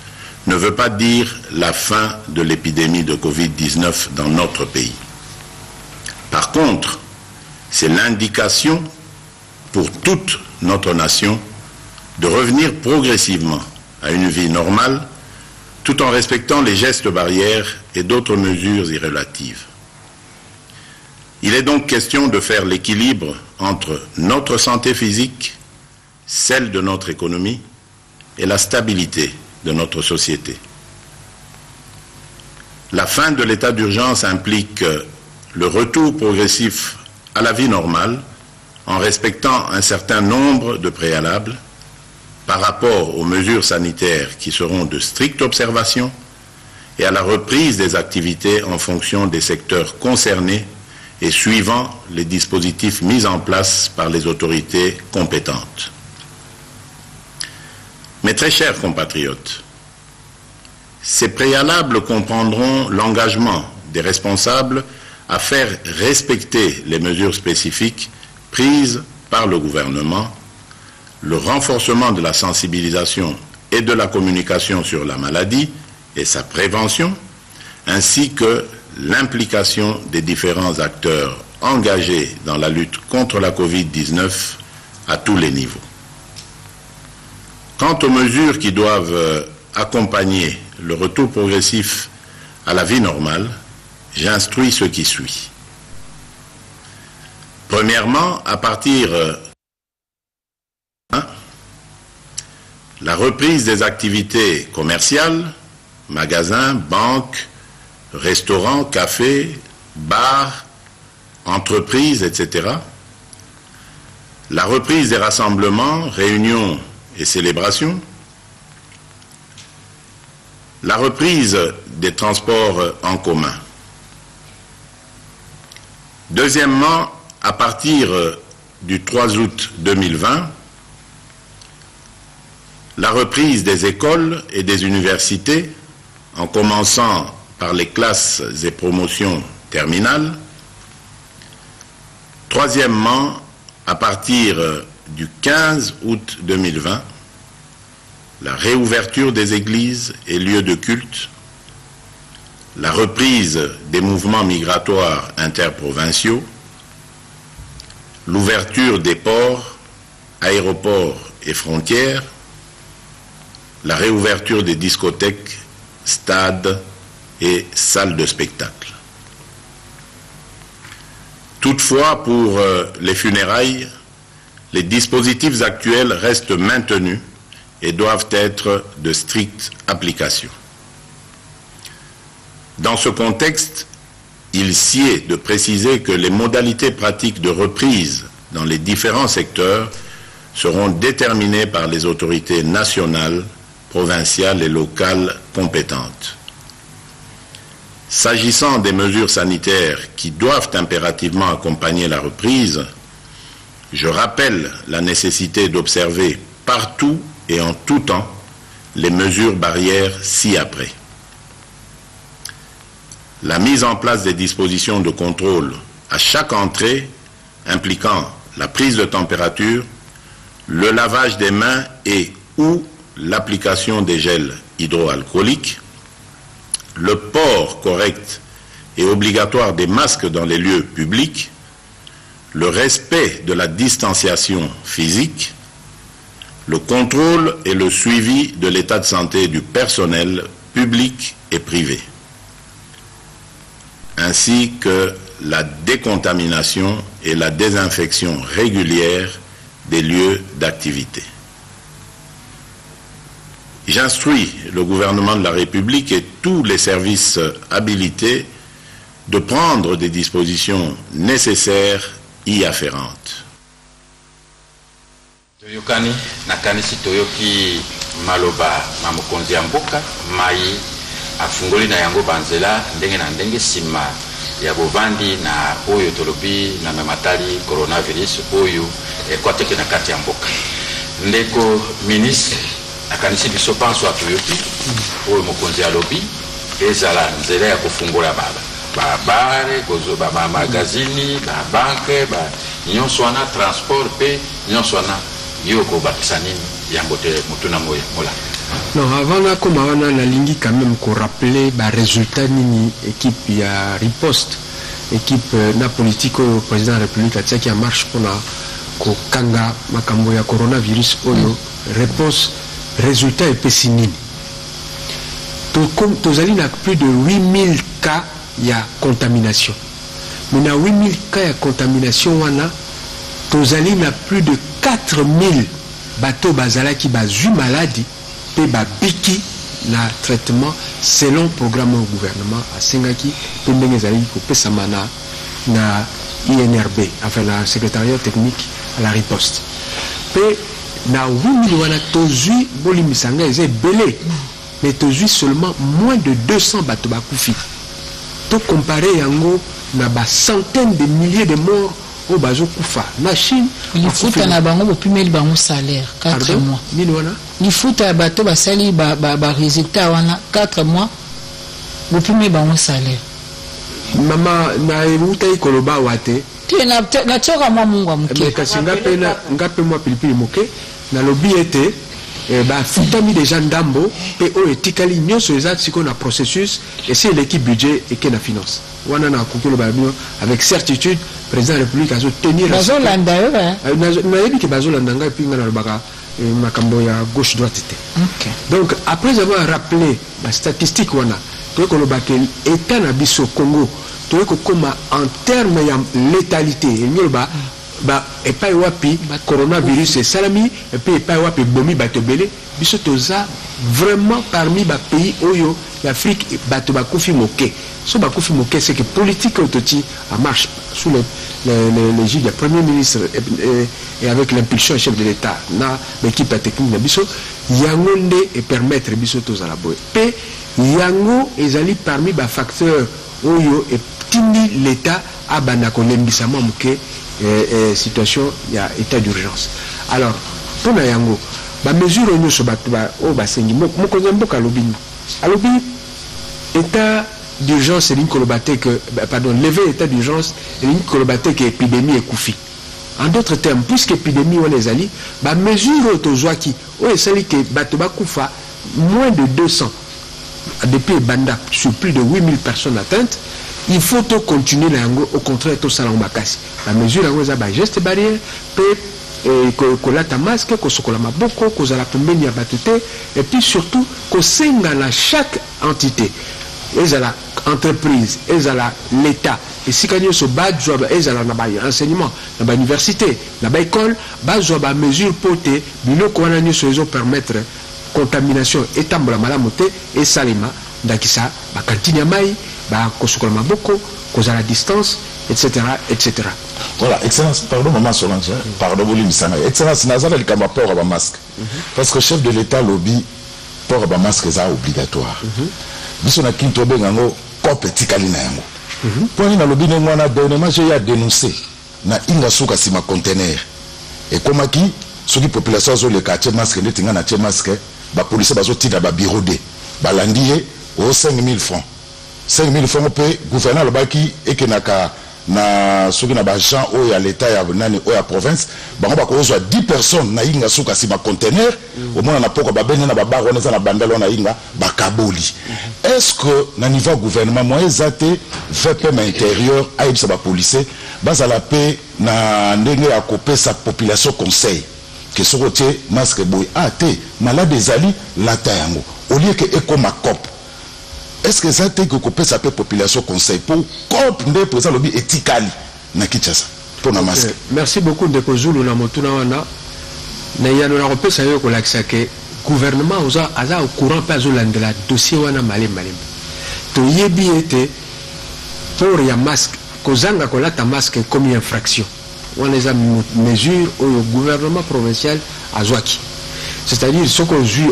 ne veut pas dire la fin de l'épidémie de Covid-19 dans notre pays. Par contre, c'est l'indication pour toute notre nation de revenir progressivement à une vie normale, tout en respectant les gestes barrières et d'autres mesures irrelatives. Il est donc question de faire l'équilibre entre notre santé physique, celle de notre économie et la stabilité de notre société. La fin de l'état d'urgence implique le retour progressif à la vie normale en respectant un certain nombre de préalables par rapport aux mesures sanitaires qui seront de stricte observation et à la reprise des activités en fonction des secteurs concernés et suivant les dispositifs mis en place par les autorités compétentes. Mes très chers compatriotes, ces préalables comprendront l'engagement des responsables à faire respecter les mesures spécifiques prises par le gouvernement, le renforcement de la sensibilisation et de la communication sur la maladie et sa prévention, ainsi que l'implication des différents acteurs engagés dans la lutte contre la Covid-19 à tous les niveaux. Quant aux mesures qui doivent accompagner le retour progressif à la vie normale, j'instruis ce qui suit. Premièrement, à partir la reprise des activités commerciales, magasins, banques, restaurants, cafés, bars, entreprises, etc. La reprise des rassemblements, réunions et célébrations. La reprise des transports en commun. Deuxièmement, à partir du 3 août 2020, la reprise des écoles et des universités, en commençant par les classes et promotions terminales. Troisièmement, à partir du 15 août 2020, la réouverture des églises et lieux de culte, la reprise des mouvements migratoires interprovinciaux, l'ouverture des ports, aéroports et frontières, la réouverture des discothèques, stades et salles de spectacle. Toutefois, pour les funérailles, les dispositifs actuels restent maintenus et doivent être de stricte application. Dans ce contexte, il sied de préciser que les modalités pratiques de reprise dans les différents secteurs seront déterminées par les autorités nationales, provinciales et locales compétentes. S'agissant des mesures sanitaires qui doivent impérativement accompagner la reprise, je rappelle la nécessité d'observer partout et en tout temps les mesures barrières ci-après. La mise en place des dispositions de contrôle à chaque entrée impliquant la prise de température, le lavage des mains et ou l'application des gels hydroalcooliques, le port correct et obligatoire des masques dans les lieux publics, le respect de la distanciation physique, le contrôle et le suivi de l'état de santé du personnel public et privé, ainsi que la décontamination et la désinfection régulière des lieux d'activité. J'instruis le gouvernement de la République et tous les services habilités de prendre des dispositions nécessaires y afférentes. Toyokani, nakanisi toyoki maloba ma mokonzi ya mboka mai afungoli na yango banzela ndenge na ndenge nsima ya bovandi na oyo tolobi na mamatali coronavirus oyo ekwataki na kati ya mboka. Ndeko ministre, nakanisi biso banso atoyoki oyo mokonzi alobi ezala nzela ya kofungola babare, bamagazini, babanke, nyonso wana, transport mpe nyonso wana. Yo kobakisa nini yango te motuna mola? Non, avant nakoma wana, nalingi quand même korappeler barésultat nini équipe ya riposte, équipe na politique oyo président ya République atiaki ya marche mpona kokanga makambo ya coronavirus oyo. Réponse, résultat epesi nini? Tozali na plus de 8000 cas ya contamination, mais na 8000 cas ya contamination wana, tozali na plus de 4000 bato bazalaki bazwi maladi mpe babiki na traitement selon programme oyo gouvernement asengaki mpe ndenge ezalaki kopesama na INRB, enfin na secrétariat technique à la riposte. Mpe na 8000 wana tozwi, bolimbisa ngai, eza ebele, mais tozwi seulement moins de 200 bato bakufi. Tocompare yango na bacentaine de milliers de morts oyo bazokufa na Chine. Lifuta na bango, bopimeli bango salaire 4 Pardon? mois? Nini wana? Lifuta ya bato basali barésultat wana 4 mois, bopimeli bango salaire? Mama, nautaki koloba awa te. Te, natioka mwa mungu ya Me moke. kasi nga mpe nga mpe mwa pilipili moke. Nalobi ete bafutami deja ndambo, mpe oyo etikali nyonso eza sikoyo na processus, esi eleki budget, eke na finance. Wana nakoki koloba na bino avec certitude, président ya République azotenir. Bazolanda yo ba? Nayebi ke bazolanda ngai, mpi ngai nalobaka makambo ya gauche droite te. Donc après avoir rappelé bastatistique wana, toyei koloba ke état na biso Congo, toyei kokóma en terme ya létalité, elingi oloba ba epai wapi coronavirus esalami epe epai wapi ebomi bato ebele, biso toza vraiment parmi bapays oyo ya Afrique bato bakufi moke. So bakufi moke, c'est que politique oyo toti en marche sous l'égide ya premier ministre et avec l'impulsion ya chef de l'État na baéquipe ya technique na biso, yango nde epermettre biso tozala boye. Mpe yango ezali parmi bafacteur oyo etindi l'État abanda kolembisa mwa moke situation ya état d'urgence. Alors mpona yango, bamesure oyo nyonso bato oyo basengi, mokonzi ya mboka alobi nini? Alobi état d'urgence elingi koloba te que pardon, lever état d'urgence elingi koloba te ke épidémie ekufi. En d'autres termes, puisque épidémie wana ezali, bamesure oyo tozwaki, oyo esali ke bato bakufa moins de 200 depuis ebanda sur plus de 8000 personnes atteintes, il faut to continuer na yango. Au contraire, tosala yango makasi. Bamesure yango eza bageste barrière mpe kolata masque, kosokola maboko, kozala pembeni ya bato te, et puis surtout kosenga na chaque entité, ezala entreprise, ezala l'État, esika nyonso bazwa, ezala na baenseignement, na bauniversité, na baécole, bazwa bamesure mpo te biloko wana nyonso ezopermettre contamination etambola malamu te esalema, ndakisa bakantine ya mai, bakosukola maboko, kozala distance, etc., etc. Voilà, excellence, pardon, maman Solange, hein, pardon, bolimbisa ngai. Excellence, naza na likambo ya port ya bamasque, parce que chef de l'État alobi port ya bamasque eza obligatoire. Biso na Kini tobenga yango cope, etikali na yango. Mpo nini nalobi ndenge wana? Dernièrement, j'ai ya dénoncé na Inga Suka, nsima conteneur ekomaki, soki population azoleka, atie masque, ndeti ngai natie masque, bapolisier bazotinda babureau de balandi ye o 5000 francs. 5000 francs mpe gouverneur alobaki ekendaka na soki na baagent oyo ya l'État, ya nani, oyo ya province, bango bakozwa 10 personnes na Inga Suka, nsima conteneur. Omona na poko babende na babar wana eza na bandale wana Inga, bakaboli. Est ce que na niveau ya gouvernement moyen eza te VPM intérieur ayebisa bapolisier bazala mpe na ndenge ya kopesa population conseil ke soki otie masque boye, ah te, malade ezali, lata yango, au lieu ke ekoma cope? Est ce que eza te ke kopesa mpe population conseil po cope nde président alobi etikali na Kinshasa mpo na masque? Merci beaucoup, ndeko Zulu, na motuna wana. Na eyano na kopesa yo, kolakisa ke gouvernement oza aza au courant mpe azolandela dossier wana malembe malembe. Toyebi ete port ya masque, kozanga kolata masque ekomi infraction. Wana eza mesure oyo gouvernement provincial azwaki, c'est-à-dire soki ozwi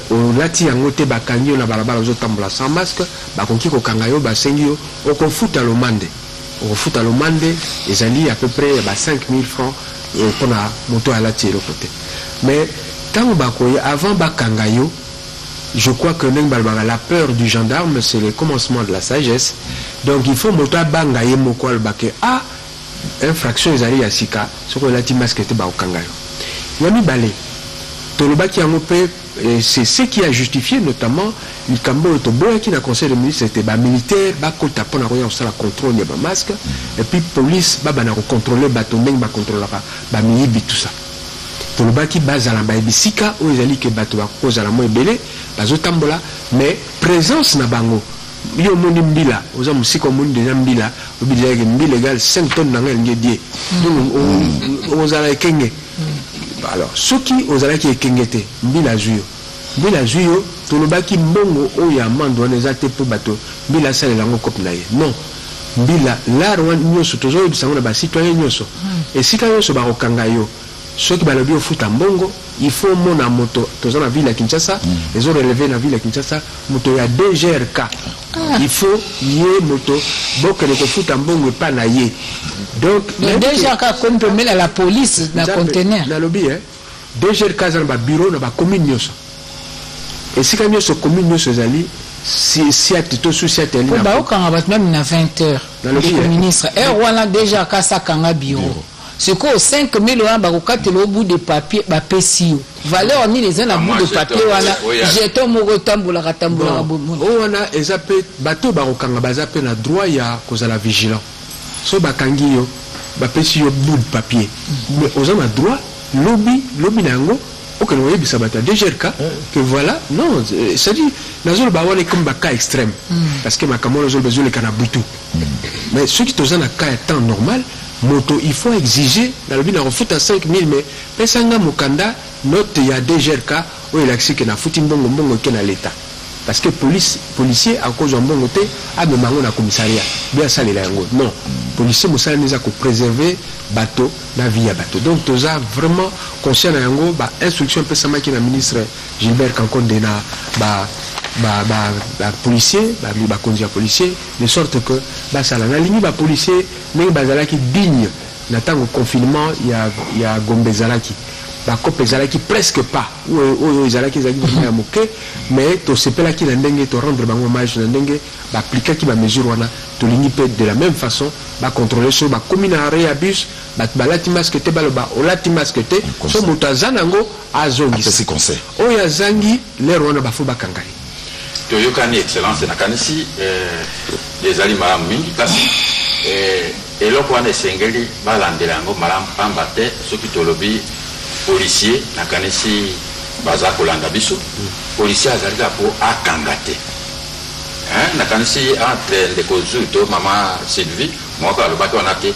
olati yango te, bakangi yo na balabala, ozotambola sans masque, bakoki kokanga yo, basengi yo okofuta lomande. Okofuta lomande ezali à peu près ya ba 5000 francs mpona moto alati eloko te. Mais ntango bakoya, avant bakanga yo, je crois que ndenge balobaka, la peur du gendarme, c'est le commencement de la sagesse. Donc il faut moto abanga ye moko, alobake: ah, infraction ezali ya sika, soki olati masque te, bakokanga yo. Ya mibale, tolobaki yango mpe, c'est ce qui a justifié notamment likambo oyo toboyaki na conseil de ministre ete bamilitaire bakota mpona koya kosala contrôle ya bamasque, et puis police babanda kocontrôle bato ndenge bacontrôlaka bamiyibi, tout ça. Tolobaki bazala bayebisika oyo ezali ke bato bakozala mo ebele bazotambola, mais présence na bango, yo omoni mbila, oza mosika, omoni deja mbila, oyebi deja ke mbila égale 5 tonnes na ngai elingi edie. Donc ozala ekenge. Alors soki ozalaki ekenge te, mbila azwi yo, mbila azwi yo. Tolobaki mbongo oyo ya amende wana eza te mpo bato mbila asalela yango cope na ye, non. Mbila lar wana nyonso tozoyebisa yango na ba citoyen nyonso, esika nyonso bakokanga yo, soki balobi ofuta mbongo, il faut omona moto. Toza na ville ya Kinshasa, ezo relever na ville ya Kinshasa, moto ya DGRK, il faut ye moto bokende kofuta mbongo epa na ye. Donc Donc DGRK akomi pembeni ya la police na Nzambe, conteneur. Nalobi eh, DGRK aza na ba bureau na ba commune nyonso, esika nyonso commune nyonso ezali siate to sous siate Po baokanga bato meme na 20 heures. Nalobi, Ndeko eh. ministre, heure wana DGRK asakanga bureau. Sikoyo 5000 wana bakokatela yo bout de papier, bapesi yo valeur nini eza na Ah, bout moi, de jeton, papier wana? oyo ya- Jeton moko etambolaka tambolaka Bon, bomona. oyo wana eza mpe bato oyo bakokanga baza mpe na droit ya kozala vigilant. So bakangi yo, bapesi yo bout de papier, mais oza na droit lobi lobi na yango okende koyebisa bato ya DGRK que voilà. Non, c'est-à-dire nazoloba wana ekomi bacas extrême, parce que makambo wana ozoloba ezoleka na butu. Mais soki toza na cas ya temps normal, moto il faut exiger, nalobi na kofuta 5000, mais pesanga mokanda, note ya DGRK oyo elakisi ke nafuti mbongo, mbongo eke na l'État, parce que police, policier akozwa mbongo te amema yango na commissariat bi asalela yango. Non, policier mosala nde eza kopréserver bato na vie ya bato. Donc toza vraiment conscient na yango. Bainstruction epesamaki na ministre Gilbert Kankonde na ba policier, bakonzi ya policier, de sorte que basala. Nalingi bapolicier ndenge bazalaki digne na ntango confinement ya Gombe ezalaki, bakope ezalaki presque pas, oyo oyo ezalaki ezalaki vraiment ya moke, mais tosepelaki na ndenge torendre bango hommage na ndenge baaplikaki bamesure wana. Tolingi mpe de la même façon bacontrôle. Soki bakomi na arrêt ya bus, bato balati masque te, baloba olati masque te. So moto aza nango, azongisa. Apesi conseil. Oyo azangi, lere wana bafo bakanga ye. Toyokani, excellence. Nakanisi ezali malamu mingi, kasi eloko wana esengeli balandela yango malamu, pamba te soki tolobi policier, nakanisi baza kolanda biso, policier azali kaka mpo akanga te. Hein, nakanisi entre ndeko Zu to mama Sylvie moko alobaki wana te,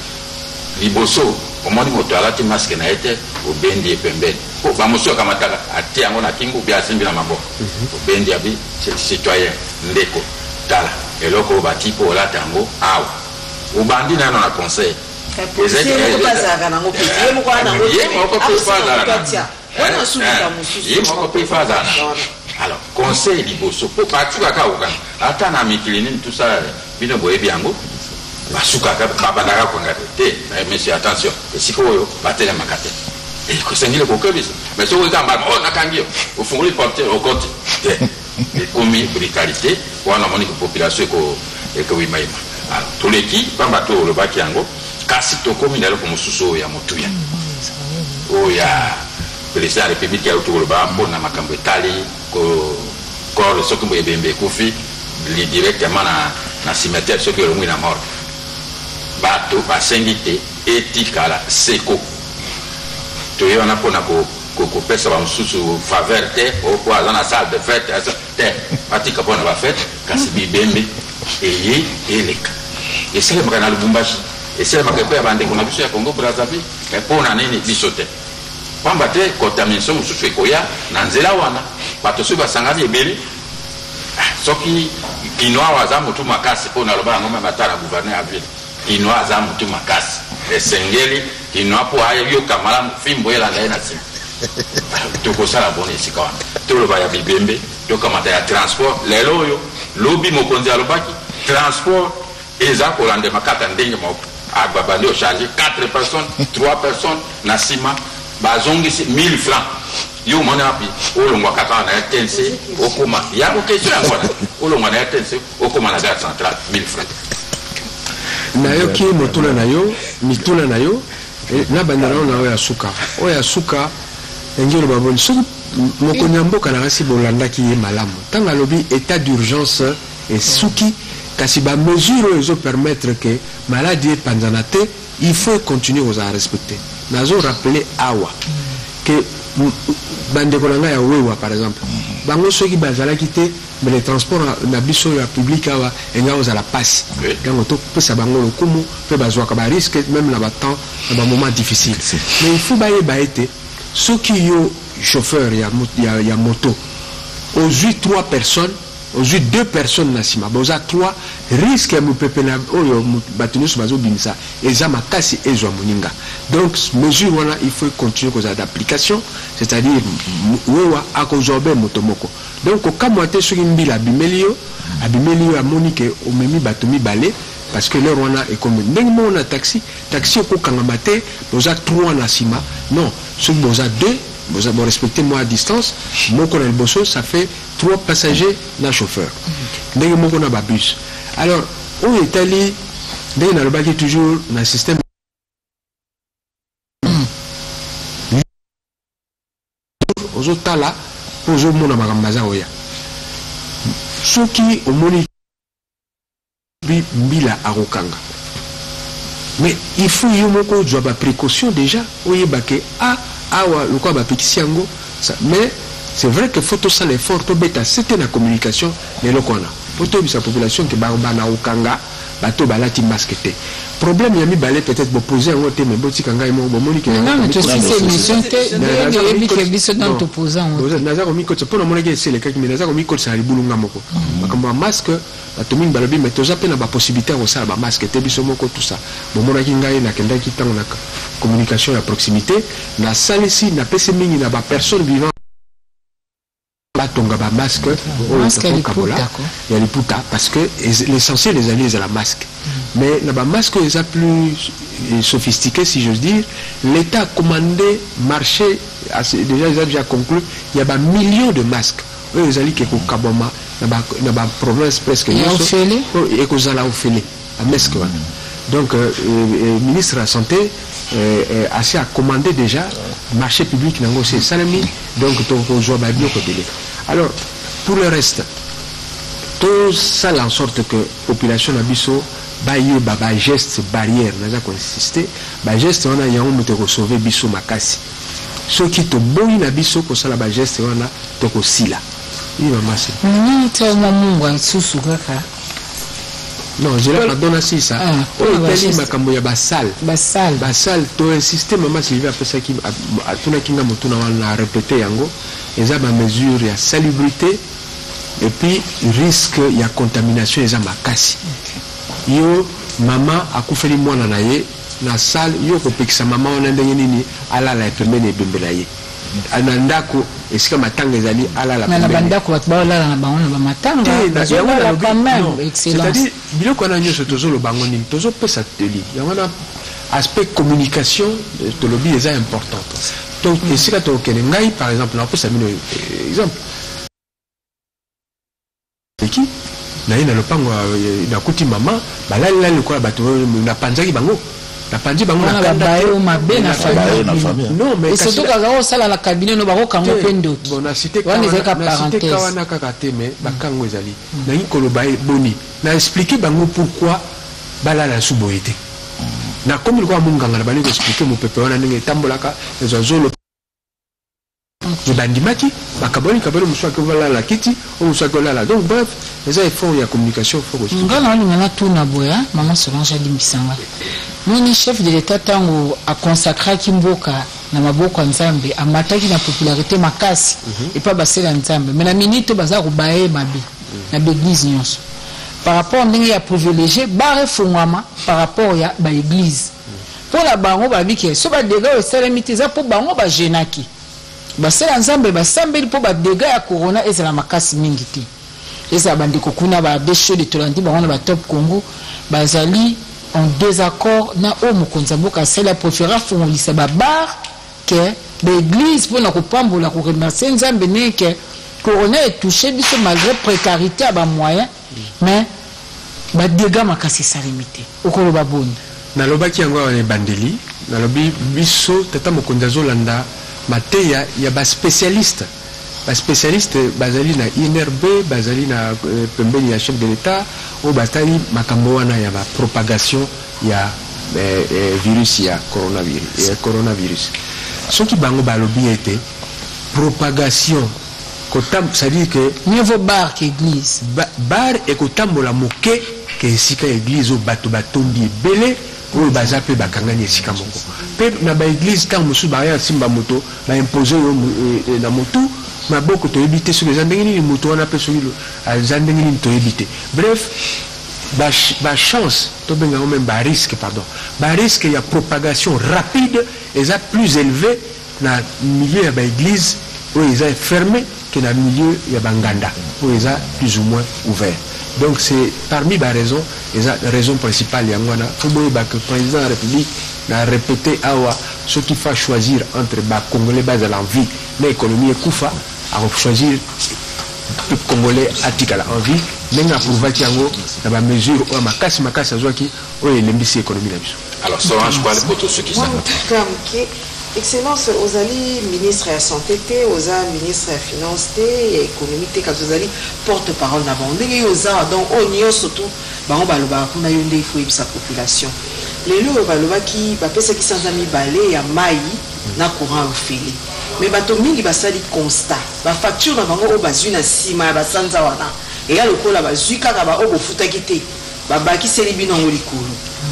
liboso omoni moto alati masque na ye te, obendi ye pembeni, po bamosusu akamataka, atie yango na kingo bi asimbi na maboko. Obendi, abi citoyen, ndeko, tala eloko oyo bati mpo olata yango awa. Obandi nano na conseil. Policier moko mpe azalaka nango mpe ye moko wana nango. Ye moko mpe faut azala na atia wana suluka mosusu. Ye moko mpe faut azala na. Alors conseil liboso, mpo batikaka kokanga ata na mikili nini, tout ça bino boyebi yango, basukaka babandaka kokanga te te. Mais monsieur, attention, esika oyo batelemaka te, ekosengeli kokebisa. Mais soki oyika mbala oyo nakangi yo, ofungoli portière, okoti te, ekomi brutalité wana, omoni population ekoyimayima. Alors toleki pamba to olobaki yango, kasi tokomi na eloko mosusu oyo ya motuya, oyo ya président ya République auti koloba mpona makambo etali corps. Soki ebembe ekufi, directement na cimetière, soki elongwi na morgue, bato basengi te etikala seko. Toye wana mpona kopesa bamosusu faveur te, po aza na salle de fête te, batika mpona bafête, kasi bibembe eye eleka. Esalemaka na Lubumbashi, esalemaka epai ya bandeko na biso ya Congo Brazzaville, mais mpona nini biso te? Pamba te contamination mosusu ekoya na nzela wana. Bato soki basangani ebele, soki kinois awa aza motu makasi, mpo naloba yango meme ata na gouverneur ya ville, kinois aza motu makasi, esengeli kinois mpo ayoka malamu fimbo elanda ye na nsima. Tokosala boni esika wana? Toloba ya bibembe, tokamata ya transport. Lelo oyo lobi mokonzi alobaki transport eza kolandema kaka ndenge moko, babandi ocharge 4 personnes, 3 personnes, na nsima bazongisi 1000 francs. Yo omoni wapi olongwa kaka na RTNC okoma yango? Question yango wana, olongwa na RTNC okoma na gare centrale, 1000 francs. Nayoki motuna na yo, mituna na yo, nabanda nano na oyo ya suka. Oyo ya suka engi oloba boni, soki mokonzi ya mboka na kasi bolandaki ye malamu ntango alobi état d'urgence esuki, kasi bamesure oyo ezopermettre ke maladie epanzana te, il faut continuer kozala respecté. Nazo rappeler awa ke bandeko na ngai ya wewa par exemple, bango soki bazalaki te, mais le transport na biso ya public awa engai kozala pasi. Yango topesa bango lokumu, mpe bazwaka barisque même na batemps, na bamoment difficile. Mais il faut bayeba ete soki yo chauffeur ya moto ozwi trois personnes Ozwi deux personnes na sima, boza trois, risque ya mupepe na oyo batu nionso bazo bimisa eza makasi ezwa moninga. Donc mesure wana il faut e continuer kozala d'application, c'est à dire wewa akozwa obe moto moko. Donc kokamwa te soki mbila abimeli yo, abimeli yo amoni ke omemi batu mibale parce que l'heure wana ekomi ndenge moko na taxi, taxi okokangama te boza trois na sima, non, soki boza deux boza bo respecter mua distance, moko na liboso ça fait 3 passagers na chauffeur ndenge moko na ba bus alors oyo etali ndenge nalobaki toujours na système ozotala mpo ozomona makambo aza koya soki omoni mbila akokanga mais il faut yo moko ozwa ba précaution déjà oyeba ke ah awa lokola bapekisi yango mais c'est vrai que faut tosala effort tobeta sete na communication na eloko wana po toyebisa population ke bana kokanga bato balati masque te. Problème ya mibale peut-être bopose yango te mais botika ngai moko bomoni ke naza komikotisa mpo namonaki esi elekaki mais naza komikotisa na libulu nga moko makambo ya masque. Bato mingi balobi mais toza pe na ba possibilite ya kosala ba masque te biso moko tout ça. Bomonaki ngai nakendaki tango na communication ya proximite nasalisi napesi mingi na ba personnes vivant batonga ba masque oyo tokokabola ya liputa parce que l'essentiel ezali ezala masque. Mais na ba masque oyo eza plus sophistiqué si j'ose dire, l'Etat a commandé marché déjà eza déjà conclu ya ba millions de masques oyo ezali ke kokabwama na ba province presque nyonso oyo ekozala ofele ba masque wana. Donc ministre ya santé asi a commandé déjà marché public nango osi esalemi, donc tokozwa ba biloko ebele. Alors pour le reste tosala en sorte que population na biso bayeba ba gestes barrières, naza ko insister ba gestes wana yango moto ekosauve biso makasi. Soki toboyi na biso kosala ba gestes wana tokosila. Oui maman c'est. Nini tia mwa mungwa lisusu kaka. Non, zela pardon nasilisa. Ah, Oyo mpona ba etali gestes. makambo ya ba salle. Ba salle. Ba salle to insister maman Sylvie apesaki atunaki nga motuna wana na repeter yango eza ba mesures ya salubrité et puis risque ya contamination eza makasi. Yo mama akufeli mwana na ye na salle yo okopekisa mama wana ndenge nini alala pembeni ya ebembe na ye na ndako esika matanga ezali alala Mais na pembeni. bandako bato baolala na bango na bamatanga Te, yango bazolala nalobi, quand même non. excellence. C'est-à-dire biloko wana nyonso tozoloba yango nini tozopesa toli yango wana aspect communication tolobi eza important. Donc esika tokokende ngai par exemple nakopesa bino exemple eki naye na lopango nakuti mama balalilali lokola bato napanzaki bango napanzi bango na Wana kanda babaye te. oyo mabe na Na famille. na famille. Non, mais Et surtout kasi- kaka osala na cabinet no bakokango mpe ndoki. Bon, na cité Wana ezali ka na cité parenthèse. ka wana kaka te mais bakango ezali nangi koloba ye boni na expliquer bango pourquoi balala su boye te. Nakomi lokola monganga na bandi koexpliquer mopepe wana ndenge etambolaka ezwa zolo me bandimaki bakaboli kaboli mosusu ake kolala kiti oyo mosusu ake kolala donc bref eza effort ya communication faut koexpliquer. Nga na olinga natuna boye ah, mama Solange alimbisanga moni chef de l'État ntango aconsacraki mboka na maboko ya Nzambe amataki na popularité makasi epa basali ya Nzambe mais na minute oyo baza kobaye mabe na baeglise nyonso par rapport ndenge ya privilégié bar efungwama par rapport ya baeglise mpo na bango babike so badega oyo esalemi te eza mpo bango bagenaki basala Nzambe basambeli mpo badega ya corona ezala makasi mingi te. Ezala bandeko kuna ba besho de tolandi bango na ba Top Congo bazali en désaccord na oyo mokonzi ya mboka asali apréféré afungolisa ba bar ke ba église mpona kopambola koremercier Nzambe ndenge ke corona etouche biso malgré précarité ya ba moyen mais badega makasi esalemi te. Okoloba boni? Nalobaki yango awa na ebandeli nalobi biso tata mokonzi azolanda mateya ya baspécialiste. Baspécialiste bazali na INRB, bazali na pembeni ya chef de l'État oyo batali makambo wana ya bapropagation ya virus ya coronavirus. Soki bango balobi ete propagation c'est-à-dire que mieux vaut bar qu'église. Bar ekotambola moke ke esika église oyo bato batondi ebele oyo baza mpe bakangani esika moko. Mpe na ba eglise tango mosusu baya simba moto, ba imposer yo na motu, maboko toyebi te soki eza ndenge nini, moto wana mpe soki aza ndenge nini toyebi te. Bref, ba ba chance tobenga yango meme ba risque, pardon, ba risque ya propagation rapide eza plus eleve na milieu ya ba eglise oyo eza ferme que na milieu ya ba nganda oyo eza plus ou moins ouvert. Donc c'est parmi ba raisons, eza raison principale yango wana. Faut boyeba que président ya République, na repete awa, soki fa choisir entre ba congolais bazala en vie na économie ekufa, ako choisir peuple congolais atikala en vie, ndenge aprouvaki yango na ba mesures oyo makasi makasi azwaki oyo elembisi économie na biso. Alors Solange Kwale po tosukisa. Mwa motuna moke, Excellence, ozali ministre ya sante te, oza ministre ya finance te, ya économie te, kasi ozali porte parole na bango. Ndenge yo oza, donc oyo nyonso tu bango balobaka kuna, yo nde il faut oyebisa population. Lelo oyo balobaki, bapesaki sanza 2 ya mai na courant ofele. Mais bato mingi basali constat, ba facture na bango oyo bazwi na nsima ya basanza wana eya lokola bazwi kaka ba oyo bofutaki te, babakiseli bino yango likolo.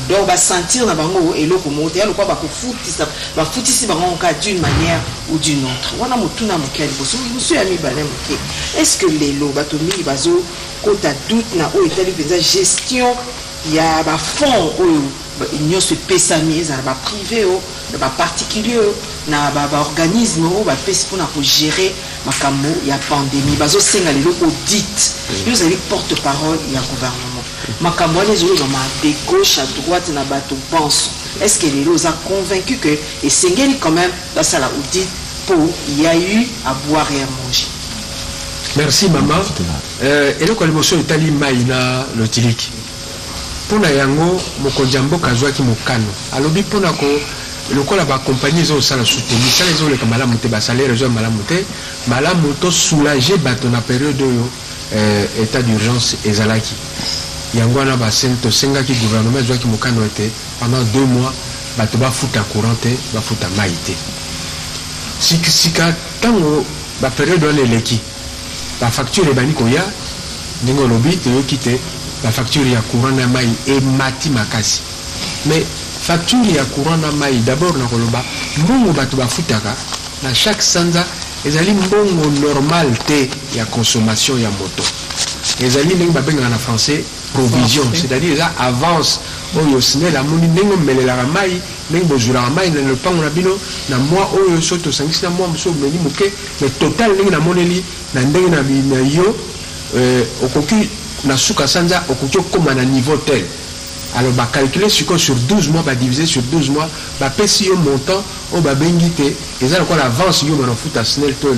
Donc basentir na bango eloko moko te, ya lokola bakofutisa, bafutisi bango kaka d'une manière ou d'une autre. Wana motuna moke ya liboso. Mosusu ya mibale moke, est ce que lelo bato mingi bazokota doute na oyo etali mpenza gestion ya bafonds oyo nyonso epesami, ezala baprivé oyo na baparticulier oyo na baorganisme oyo bapesi mpona kogérer makambo ya pandémie? Bazosenga lelo audit. Yo ozali porte parole ya gouvernement, makambo wana ezolobama de gauche à droite na bato banso. Est ce que lelo oza convaincu que esengeli quand même basala audit po il y a eu à boire et à manger? Merci mama. Eloko ya liboso etali mai na lotiliki, mpona yango mokonzi ya mboka azwaki mokano, alobi mpona ko lokola bakompagnie ezosala su te, misala ezoleka malamu te, basalaire ezoya malamu te, malamu tosoulage bato na periode oyo état d'urgence ezalaki. Yango wana tosengaki, gouvernement ezwaki mokano ete pendant 2 mois bato bafuta courant te, bafuta mai te. Sika ntango baperiode wana eleki, bafacture ebandi koya. Ndenge olobi, toyoki te bafacture ya courant na mai emati makasi. Mais facture ya courant na mai, d'abord nakoloba mbongo bato bafutaka na chaque sanza ezali mbongo normal te ya consommation ya moto. Ezali ndenge babengaka na français provision, c'est-à-dire eza avance oyo SNEL amoni ndenge omelelaka mai, ndenge bozwelaka mai na lopango na bino na mwa oyo. So tosangisi na mwa mosusu omeli moke, mais total ndenge namoneli na ndenge na yo, okoki na suka sanza okoki okóma na niveau tel. Alors bacalcule sikoyo sur 12 mois, badivise sur 12 mois, bapesi yo montant oyo babengi te eza lokola avance yo banafuta SNEL to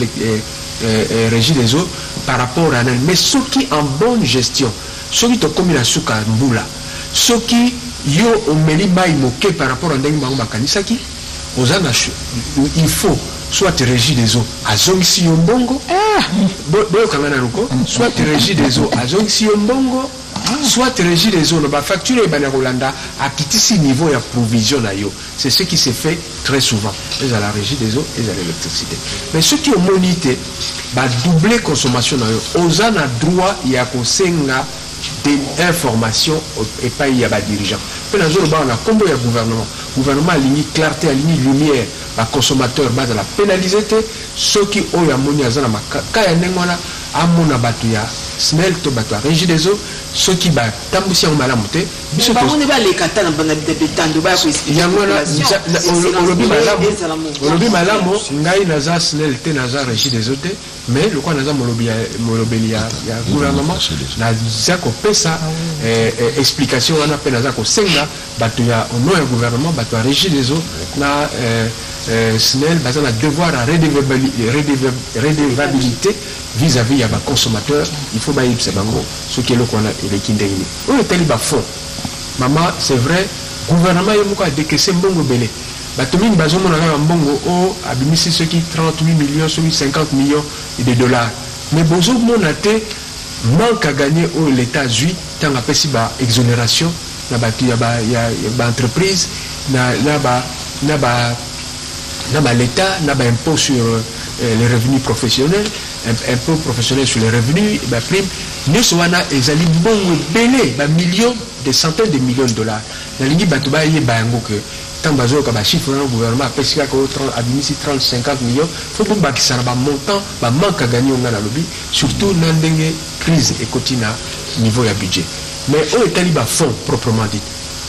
Régie des eaux par rapport à nani. Mais soki en bonne gestion, soki tokómi na suka mbula, soki yo omeli mai moke par rapport à ndenge bango bakanisaki, oza na, il faut soit Régie des eaux azongisi yo mbongo. Boyokanga nanu ko, soit Régie des eaux azongisi yo mbongo, soit Régie des eaux na bafacture ebanda kolanda akitisi niveau ya provision na yo. C'est ce qui se fait très souvent, ezala Régie des eaux, ezala électricité. Mais soki omoni te badouble consommation na yo, oza na droit ya kosenga information epai ya badirigeant. Mpe nazoloba na nkombo ya gouvernement, gouvernement alingi clarté, alingi lumière, baconsommateur bazala pénalisé te. Soki oyo amoni aza na maka ya ndenge wana, amona bato ya SNEL to bato ya Régie des eaux, soki batambwisi yango malamu te, biso bango nde baleka ata na betando baya. Yango wana olobi malamu, olobi malamu. Ngai naza SNEL te, naza Régie des eaux te, mais lokola naza molobeli ya gouvernement, naza kopesa explication wana mpe naza kosenga bato ya, au nom ya gouvernement, bato ya Régie des eaux na SNEL baza na devoir ya redevabilité vis-à-vis ya baconsommateur. Il faut bayebisa bango soki eloko wana eleki ndenge nini. Oyo etali bafond, mama, c'est vrai, gouvernement ye moko adécaisser mbongo ebele. Bato mingi bazomona kaka mbongo oyo abimisi, soki 38 millions, soki 50 millions de dollars, mais bozomona te manque à gagner oyo l'État azwi ntango apesi ba exonération na bato ya baentreprise na ba l'État, na baimpôt sur les revenus professionnels, impôt professionnel sur les revenus, baprime nyonso wana ezali mbongo ebele, bamillions, des centaines de millions de dollars. Nalingi bato bayeba yango ke Ntango bazoyoka bachiffre wana, gouvernement apesi kaka oyo 30, abimisi 30, 50 millions, faut bobakisa na bamontant bamanque à gagner oyo ngai nalobi, surtout na ndenge crise ekoti na niveau ya budget. Mais oyo etali bafonds proprement dit,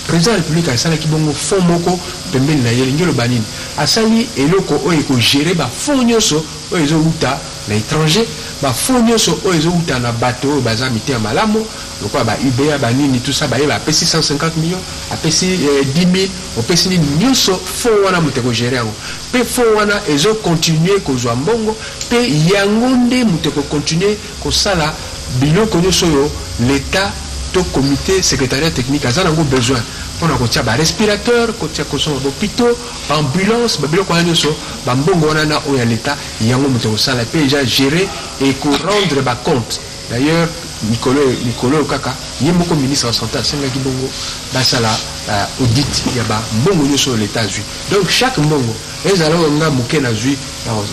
président ya République asalaki bongo fonds moko pembeni na ye. Elingi oloba nini? Asali eloko oyo ekogérer bafonds nyonso oyo ezowuta na étranger, bafonds nyonso oyo ezowuta na bato oyo baza mitema malamu lokola ba UBA, banini, tout ça. Baye bapesi 150 millions, apesi 10 000, opesi nini nyonso. Fonds wana moto ekogérer yango, mpe fonds wana ezocontinuer kozwa mbongo, mpe yango nde moto ekocontinuer kosala biloko nyonso oyo l'État to comité secrétariat technique aza nango besoin mpona kotia barespirateur, kotia, kosomba bahôpitaux, baambulance, babiloko wana nyonso. Bambongo wana na oyo ya l'État, yango moto ekosala mpe eza gérer, ekorendre bacompte. D'ailleurs, mikolo oyo kaka, ye moko ministre ya Santé asengaki bongo basala audit ya bambongo nyonso oyo l'État azwi. Donc chaque mbongo, ezala oyo nga moke nazwi,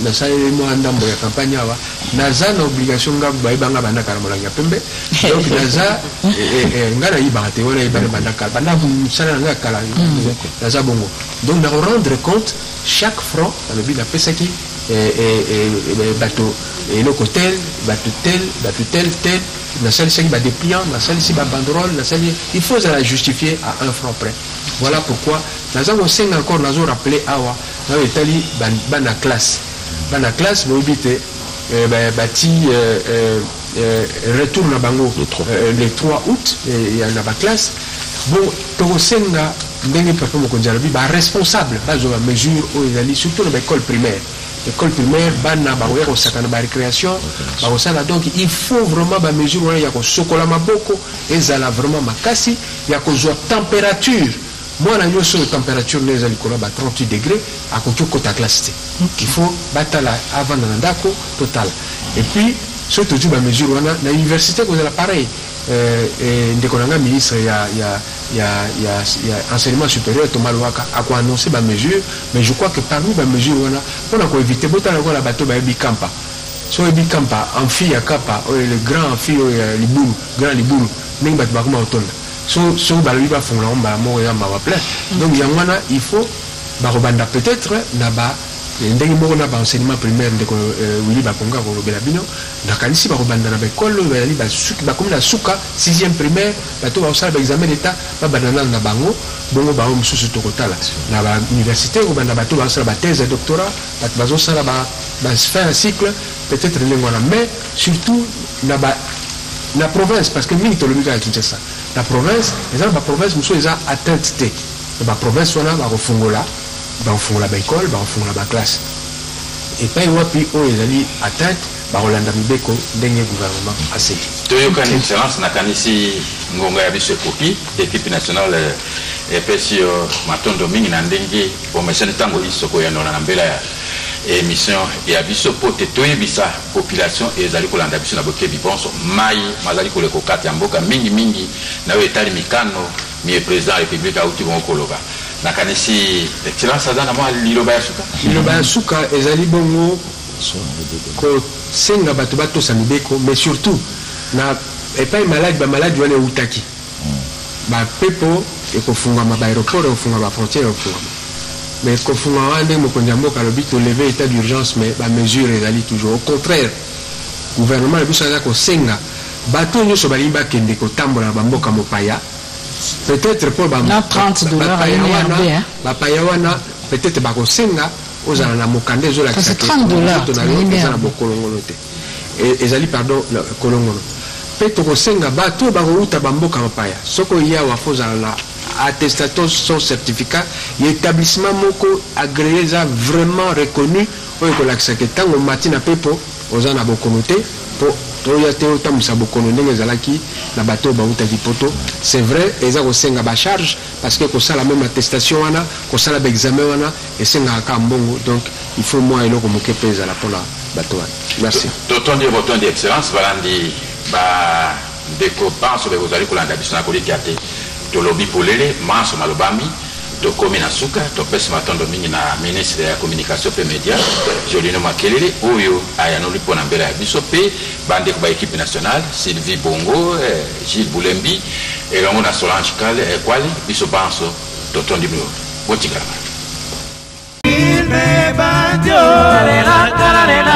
nasaleli mwa ndambo ya campagne awa, naza na obligation. Nga bayebanga banda kala, molangi ya pembe. Donc naza nga nayibaka te, wana yebana banda kala, banda mosala na nga ya kala, naza bongo. Donc nakorendre compte chaque franc. Nalobi napesaki bato eloko tel, bato tel, bato tel tel, nasalisaki badépliant, nasalisi babanderole, nasali, il faut ezala justifié à un franc près. Voilà pourquoi naza kosenga encore, nazo rappeler awa nayo etali bana classe. Bana classe, boyebi te bati retour na bango le 3 août na baclasse. Bon, tokosenga ndenge papa mokonzi alobi, baresponsable bazwa bamesure oyo ezali surtout na baécole primaire. École primaire, bana bakoya kosaka na barécréation, bakosala. Donc il faut vraiment bamesure wana ya kosokola maboko ezala vraiment makasi, ya kozwa température. Mwana nyonso oyo température nde eza likolo ya ba 38 degré akoki okota classe te. Il faut batala, avanda na ndako, totala. Et puis soki tozwi bamesure wana, na université kozala pareil. Ndeko na nga ministre ya enseignement supérieur, Thomas Luhaka, akoannonce bamesure. Mais je crois que parmi bamesure wana mpona koéviter, botala lokola bato bayebi kampa. So oyebi kampa, amphi ya Kapa oyo, le grand amphi oyo ya libulu, grand libulu, ndenge bato bakoma kotonda. So soki balobi bafongola yango mbala moko, eza mawa plein. Donc yango wana il faut bakobanda peut-être na ba ndenge moko na baenseignement primaire. Ndeko Willy Bakonga kolobela bino. Nakanisi bakobanda na baekole oyo bazali bakomi na suka sixième primaire, bato bakosala baexamen d'état, babanda nano na bango. Bongo bango mosusu tokotala na bauniversité, kobanda bato bazosala bathèse ya doctorat, bato bazosala bafin ya cycle, peut-être ndenge wana. Mais surtout na province, parce que mingi tolobi kaka Kinshasa. Na province, eza na baprovince mosusu eza atteinte te. Na baprovince wana bakofungola baekole, bakofungola baclasse. Epai wapi oyo ezali atteinte, bakolanda mibeko ndenge gouvernement aseki. Toyokani, excellence. Nakanisi ngonga ya biso ekoki. Équipe nationale epesi yo matondo mingi na ndenge omesani ntango iso koyanola na mbela ya émission ya biso mpo te toyebisa population ezali kolanda biso na bokebi bonso mai mazali koleka kati ya mboka, mingimingi na oyo etali mikano mie président ya République auti bongo koloba. Nakanisi excellence aza na mwa liloba ya suka. Liloba ya suka ezali bongo kosenga bato batosa mibeko, mais surtout na epai maladi, bamaladi wana eutaki, bapepo ekofungwama, baaéroport ekofungwama, bafrontière ekofungwama. Mais kofungwama wana, ndenge mokonzi ya mboka alobi, tolever état d'urgence, mais bamesure ezali toujours. Au contraire, gouvernement na biso aza kosenga bato nyonso balingi bakende kotambola na bamboka mopaya, peut-être mpo Na 30 $ bapaya wana, peut-être bakosenga ozala na mokanda ezolakisa Kasi 30 $ nzoto na yo eza na bokolongono te. Ezali, pardon, kolongono. Mpe tokosenga bato oyo bakouta bamboka bapaya, soki oye awa, faut ozala na attestation, son certificat ya établissement moko agréé, eza vraiment reconnu, oyo ekolakisaka ntango mati na pepo oza na bokono te, mpo toya te otambwisa bokono ndenge ezalaki na bato oyo bautaki poto. C'est vrai, eza kosenga bacharge, parce que kosala même attestation wana, kosala baexamen wana, esengaka kaka mbongo. Donc il faut mwa eloko moke mpe ezala mpona bato wana. Merci. Totondi yo botondi, excellence. Balandi, bandeko banso be kozali kolanda biso na kolikia te, tolobi polele manso malobami. Tokomi na suka. Topesi matondo mingi na ministre ya Communication mpe Média, Jolino Makelele, oyo ayanoli mpo na mbela ya biso, mpe bandeko ba équipe nationale, Sylvie Bongo, Gilles Bulembi elongo na Solange Kale, Kwali. Biso banso totondi bino. Botikala malamu.